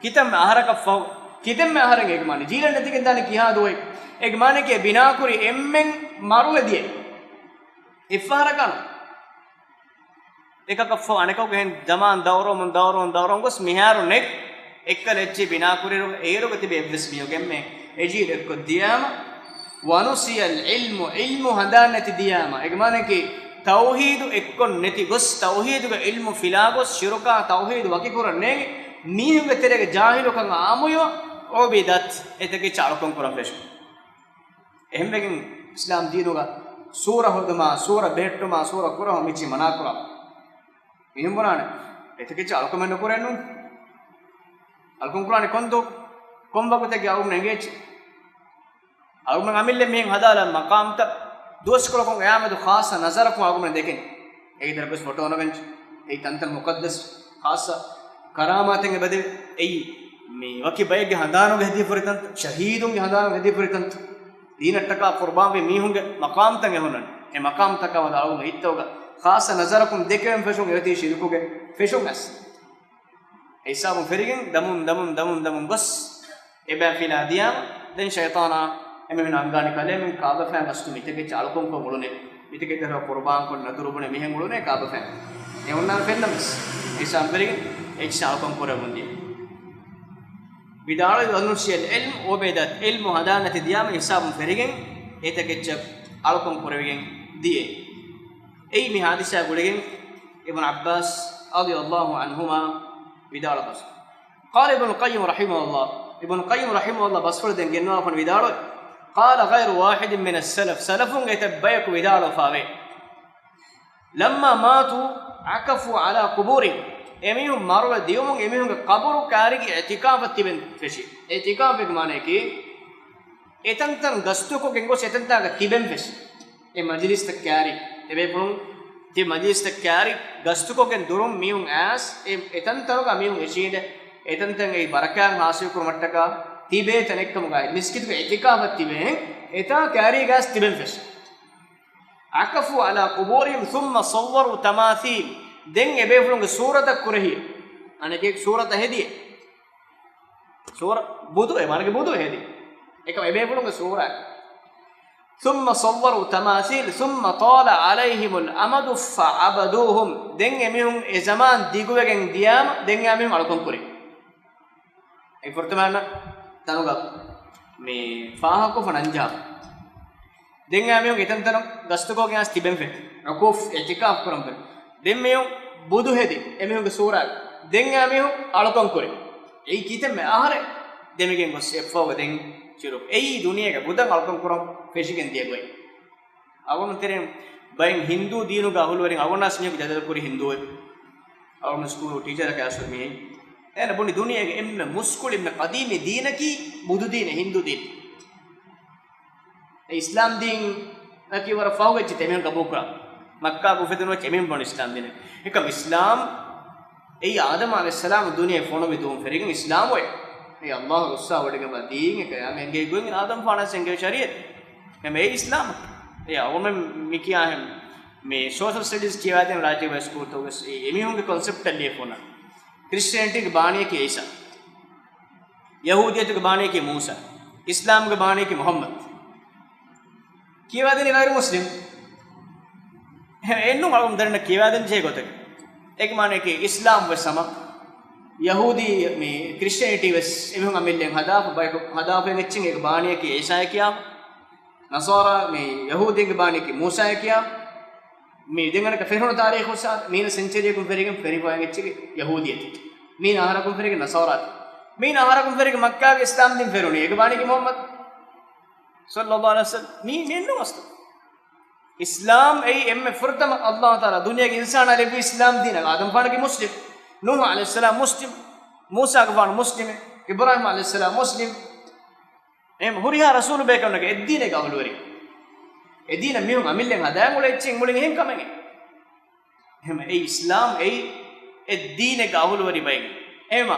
ކިތަންމެ އަހަރަކަށްފަހު، ކިތަންމެ އަހަރެއް އެގެ މާނަ ޖީލަށް ނެތިގެން ދާނީ ކިހާ ދުވަހެއް؟ އެގެ މާނަ އެ ބިނާކުރި އެންމެން މަރުވެދިޔަ. އެއްފަހަރަކާނު. އެކަކަށްފަހު އަނެކަކު އެހެން ޒަމާން ދައުރުވަމުން، ދައުރުވަމުން، ދައުރުވަމުން ގޮސް މިހާރު ނެތް. އެއްކަލަ އެއްޗެއް ބިނާކުރިއިރު އޭރުގަ ތިބި އެއްވެސް މީހަކު އެންމެ އެ ޖީލް އެއްކޮށް ދިޔާމަ، ވަނުސިޔަލް ޢިލްމު، ޢިލްމު ހަނދާން ނެތި ދިޔާމަ، އެގެ މާނައަކީ ތައުޙީދު އެއްކޮށް ނެތި ގޮސް، ތައުޙީދުގެ ޢިލްމު ފިލާ ގޮސް، ޝިރުކާ ތައުޙީދު ވަކިކުރަން ނޭނގި، މީހުންގެ ތެރޭގަ ޖާހިލުކަން އާއްމުވިއްޔާ، ޢުބިދަތް، އެތަކެއްޗަށް އަޅުކަން ކުރަން ފެށުން. އެހެންވެގެން އިސްލާމް ދީނުގަ ސޫރަ ހޯދުމާ، ސޫރަ ބެހެއްޓުމާ، ސޫރަ ކުރަހު މިޗި މަނާކުރާ. މީހުން ބުނާނެ، އެތަކެއްޗަށް އަޅުކަމެއް ނުކުރޭ ނޫން. އަޅުކަން ކުރާނީ ކޮން ދުވަހު؟ ކޮން ވަގުތެއްގެ އަޅުގަނޑު އެނގޭ އެއްޗެއް؟ އަޅުގަނޑު އަމިއްލަ މިހެން ހަދާލަ މަޤާމްތައް ދުވަސްކޮޅަކުން އެއާމެދު ޚާއްޞަ ނަޒަރަކުން އަޅުގަނޑު ދެކެން. އެއީ ދަރަބަސް ފޮޓޯ ނަގަން، އެއީ ތަންތަން މުޤައްދަސް ޚާއްޞަ ކަރާމާތެއް އެބަދެވޭ. އެއީ މި ވަކި ބައެއްގެ ހަނދާނުގަ ހެދިފަ ހުރި ތަންތަން، ޝަހީދުންގެ ހަނދާނުގަ ހެދިފަ ހުރި ތަންތަން. ދީނަށްޓަކާ ޤުރްބާންވި މީހުންގެ މަޤާމްތައް އެ ހުންނަން. އެ މަޤާމްތަކާ ވަދާ އަޅުގަނޑު ހިތަށް އޮތް ޚާއްޞަ ނަޒަރަކުން ދެކެވެން ފެށުން އެއޮތީ ޝިރުކުގެ ފެށުން އަސް. އެ ހިސާބުން ފެށިގެން ދަމުން، ދަމުން، ދަމުން، ދަމުން ގޮސް އެބައި ފިލާ ދިޔާމަ، ދެން ޝައިޠާނާ އެމީހުން އަންގާނީ ކަލޭމެން ކާބަފައިން އަސްލު މިތަކެއްޗަށް އަޅުކަންކޮށް އުޅުނޭ. މިތަކެއް ދަރު ޤުރުބާންކޮށް ނަދުރު ބުނެ މިހެން އުޅުނޭ ކާބަފައިން. އެ އޮންނާން ފެންނަމަސް އެ ހިސާބުން ފެށިގެން އެއްޗިއްސަށް އަޅުކަން ކުރެވެމުން ދިޔަ. ވިދާޅުވި ވަނުސިޔަލް ޢިލްމު އުބިދަތް، ޢިލްމު ހަނދާން ނެތި ދިޔާމަ ހިސާބުން ފެށިގެން އެތަކެއްޗަށް އަޅުކަން ކުރެވިގެން ދިޔަ. އެއީ މި ހާދިސާ ގުޅިގެން އިބްނު ޢައްބާސް ރަޟިޔަﷲ ޢަންހުމާ ވިދާޅުވި ބަސް. قال ابن القيم رحمه الله، އިބްނު ޤައްޔިމް ރަޙިމަހުﷲ ބަސްފުޅު ދޭން ގެންނަވާފަން ވިދާޅުވި، قال غير واحد من السلف، ސަލަފުންގެ އެތައް ބަޔަކު ވިދާޅުވެފަވޭ، لما ماتوا عكفوا على قبورهم، އެމީހުން މަރުވެ ދިޔުމުން އެމީހުންގެ ޤަބުރު ކާރިގެ އިޢްތިކާފަށް ތިބެން ފެށި. އިޢްތިކާފުގެ މާނައަކީ، އެތަންތަން ގަސްތުކޮށްގެން ގޮސް އެތަންތާގަ ތިބެން ފެށި. އެ މަޖިލިސްތައް ކާރި، އެބޭފުޅުން ތިބި މަޖިލިސްތައް ކާރި ގަސްތުކޮށްގެން ދުރުން މީހުން އައިސް، އެ، އެތަންތަނުގަ މީހުން އެށީނދެ، އެތަންތަން އެއީ ބަރަކާތް ޙާޞިލް ކުރުމަށްޓަކާ ތިބޭ ތަނެއްކަމުގައި މިސްކިތުގެ އިޢްތިކާފަށް ތިބޭ، އެތާ ކާރީގަސް ތިބެން ފެށި. عكفوا على قبورهم ثم صوروا تماثيل. ދެން އެބޭފުޅުންގެ ސޫރަތަށް ކުރެހި. އަނެކެ ސޫރަތަށް ހެދި. ސޫރަ ބުދު އެ މާނަގެ ބުދު ހެދި. އެކަމް އެބޭފުޅުންގެ ސޫރަ. ثم صوروا تماثيل ثم طال عليهم الأمد فعبدوهم. ދެން އެމީހުން އެ ޒަމާން ދިގުވެގެން ދިޔާމަ، ދެން އެމީހުން އަޅުކަން ކުރި. އެ ފުރަތަމަ ތަނުގަ މި ފާހަގަކޮށްފަ ނަންޖާ. ދެން އެމީހުން އެތަންތަނުން ގަސްތުކޮށްގެން އަސް ތިބެން ފެ. އުކޫފް އިޢްތިކާފް ކުރަން ފެ. ދެން މީހުން ބުދު ހެދި. އެމީހުންގެ ސޫރާ. ދެން އެމީހުން އަޅުކަން ކުރި. އެއީ ކިތަންމެ އަހަރެއް ދެމިގެން ގޮސް އެއްފަހުގަ ދެން ޝިރުކު. އެއީ ދުނިޔޭގަ ބުދަށް އަޅުކަން ކުރަން ފެށިގެން ދިޔަ ގޮތް. އަޅުގަނޑު ތެރެއިން ބައެއް ހިންދޫ ދީނުގެ އަހުލުވެރިން އަޅުގަނޑާސް މީހަކު ޖަދަލު ކުރި ހިންދޫއެއް. އަޅުގަނޑު ސްކޫލު ޓީޗަރަކަށް އަސްވެ މީހެއް. އޭނަ ބުނި ދުނިޔޭގެ އެންމެ މުސްކުޅި އެންމެ ޤަދީމީ ދީނަކީ ބުދު ދީނެއް، ހިންދޫ ދީން. އެ އިސްލާމް ދީނަކީ ވަރަށް ފަހުގަ އެއްޗެއް އެމީހުން ގަބޫލުކުރާ. މައްކާގަ އުފެދުނު އެއްޗެއް އެމީހުން ބުނި އިސްލާމް ދީނެއް. އެކަމް އިސްލާމް އެއީ އާދަމް ޢަލައިހިއްސަލާމް ދުނިޔެ ފޮނުވި ދުވަހުން ފެށިގެން އިސްލާމް އޮތް. އެ ﷲ ރުއްސާ ވޮޑިގެންވާ ދީން އެކަ ޔާމެ އެނގޭ ގޮތް އާދަމް ފާނަސް އެނގޭ ޝަރީޢަތް. އެމެ އެ އިސްލާމް. އެ އަވަމެން މި ކިޔާހެން މި ސޯޝަލް ސްޓަޑީޒް ކިޔަވާދޭން ރާއްޖޭގެ ސްކޫލްތަކުގަ އެ އެމީހުންގެ ކޮންސެޕްޓް އަށް ލިޔެފޯނާ. ކްރިސްޓިއަނިޓީގެ ބާނީއަކީ އީސާ. ޔަހޫދިއްޔަތުގެ ބާނީއަކީ މޫސާ. އިސްލާމްގެ ބާނީއަކީ މުޙައްމަދު. ކިޔަވާދޭނީ ޣައިރު މުސްލިމް. އެހެން އެއްނު އަޅުގަނޑު ދަންނަ ކިޔަވާދޭން ޖެހޭ ގޮތެއް. އޭގެ މާނައަކީ އިސްލާމް ވެސް ހަމަ ޔަހޫދީ މި ކްރިސްޓިއަނިޓީ ވެސް އެމީހުން އަމިއްލައިން ހަދާފަ ބަޔަކު ހަދާފައި އެއްޗެއް އޭގެ ބާނީއަކީ އީސާއެކިޔާ. ނަޞާރާ މި ޔަހޫދީންގެ ބާނީއަކީ މޫސާއެކިޔާ. މި ދެން އަނެއްކާ ފެށުނު ތާރީޚު ސާ-، މީނަ ސެންޗަރީއަކުން ފެށިގެން ފެށިފައި އެއްޗެއް ޔަހޫދިއްޔަތެއް. މީނަ އަހަރަކުން ފެށިގެން ނަޞާރާތެއް. މީނަ އަހަރަކުން ފެށިގެން މައްކާގެ އިސްލާމް ދީން ފެށުނީ. އޭގެ ބާނީއަކީ މުޙައްމަދު ޞައްލައްލާހު ޢަލައިހި ވަސައްލަމް. މީ މި އެއްނު އަސްލު. އިސްލާމް އެއީ އެންމެ ފުރަތަމަ ﷲ ތަޢާލާ ދުނިޔޭގެ އިންސާނާ ލެއްވި އިސްލާމް ދީނަށް. އާދަމް ފާނަކީ މުސްލިމް. ނޫޙު ޢަލައިހިއްސަލާމް މުސްލިމް. މޫސާގެފާނު މުސްލިމެއް. އިބްރާހީމް ޢަލައިހިއްސަލާމް މުސްލިމް. އެހެން ހުރިހާ ރަސޫލު ބޭކަލުންނަކީ އެއްދީނެއްގެ އަހުލުވެރި. އެދީނަށް މީހުން އަމިއްލައިން ހަދާން އުޅޭ އެއްޗެއް މުޅިން އެހެން ކަމެއް. އެހެން އެ އިސްލާމް އެއީ އެއްދީނެއްގެ އަހުލުވެރި ބައެއް. އެހެން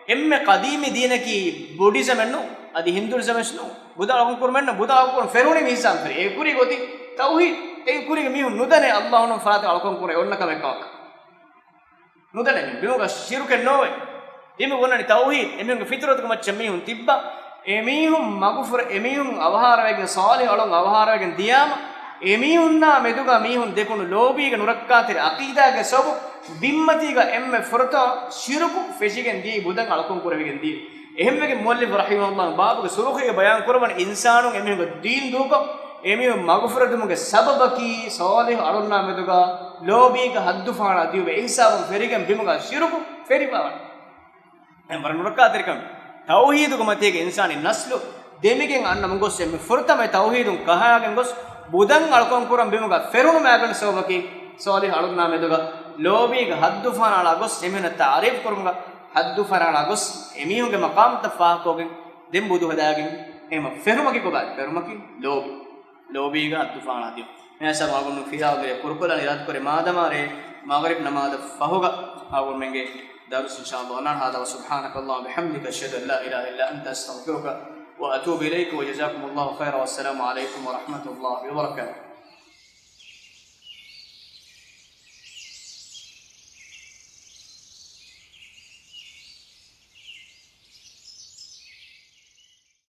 އެންމެ ޤަދީމީ ދީނަކީ ބުޑިޒަމެއް ނޫން، އަދި ހިންދޫއިޒަމެއް ނޫން، ބުދަށް އަޅުކަން ކުރުމެއް ނޫން، ބުދަށް އަޅުކަން ކުރުން ފެށުނީ މި އިސްލާމް ފެށި. އެ ކުރީ ގޮތީ ތައުޙީދު. އެ ކުރީގެ މީހުން ނުދަނޭ ﷲ ނޫން ފަރާތަށް އަޅުކަން ކުރަން އޮންނަ ކަމެއް ކަމަކަށް. ނުދަނެ މީހުން. ބިމުގަ ޝިރުކެއް ނޯވޭ. ދިމި ބުނަނީ ތައުޙީދު. އެމީހުންގެ ފިޠުރަތުގެ މައްޗަށް މީހުން ތިއްބާ. އެމީހުން މަގުފުރެ، އެމީހުން އަވަހާރަވެގެން، ޞާލިޙު އަޅުން އަވަހާރަވެގެން ދިޔާމަ، އެމީހުންނާ މެދުގަ މީހުން ދެކުނު ލޯބީގެ ނުރައްކާތެރި ޢަޤީދާގެ ސަބަބު ބިންމަތީގަ އެންމެ ފުރަތަމަ ޝިރުކު ފެށިގެން ދިޔައީ، ބުދަށް އަޅުކަން ކުރެވިގެން ދިޔައީ. އެހެންވެގެން މުއައްލިފު ރަޙިމަހުﷲ ބާބުގެ ސުރުޚީގަ ބަޔާން ކުރައްވަނީ އިންސާނުން އެމީހުންގެ ދީން ދޫކޮށް، އެމީހުން މަގުފުރެދުމުގެ ސަބަބަކީ ޞާލިޙު އަޅުންނާ މެދުގަ ލޯބީގެ ޙައްދުފަހަނާ ދިޔުމެއް. އިންސާފުން ފެށިގެން ބިމުގަ ޝިރުކު ފެށިފަވަން. އެ ވަރަށް ނުރައްކާތެރިކަން. ތައުޙީދުގެ މަތީގަ އިންސާނީ ނަސްލު ދެމިގެން އަންނަމުން ގޮސް އެންމެ ފުރަތަމަ ތައުޙީދުން ކަހައިގެން ގޮސް ބުދަށް އަޅުކަން ކުރަން ބިމުގަ ފެށުނު މައިގަނޑު ސަބަބަކީ ޞާލިޙު އަޅުންނާ މެދުގަ ލޯބީގެ ޙައްދުފަހަނާ އަޅާ ގޮސް އެމީހުންނަށް ތަޢުރީފު ކުރުމުގަ ޙައްދުފަހަނާ އަޅާ ގޮސް އެމީހުންގެ މަޤާމުތައް ފާހަގަކޮށްގެން ދެން ބުދު ހަދާގެން. އެހެން ފެށުމަކީ ކޮބާ؟ ފެށުމަކީ ލޯބި. ލޯބީގެ ޙައްދުފަހަނާ ދިޔުން. މިހާ ސަބަބުން ފިލާވަޅުގެ ކުރުކޮށްލަން އިރާދަކުރޭ މާދަމާ ރޭ މަޣްރިބް ނަމާދަށް ފަހުގަ އަޅުގަނޑުމެންގެ ދަރުސް އިންޝާﷲ އޮންނާނެ. هذا وسبحانك اللهم وبحمدك أشهد أن لا إله إلا أنت أستغفرك وأتوب إليك وجزاكم الله خيرا والسلام عليكم ورحمة الله وبركاته.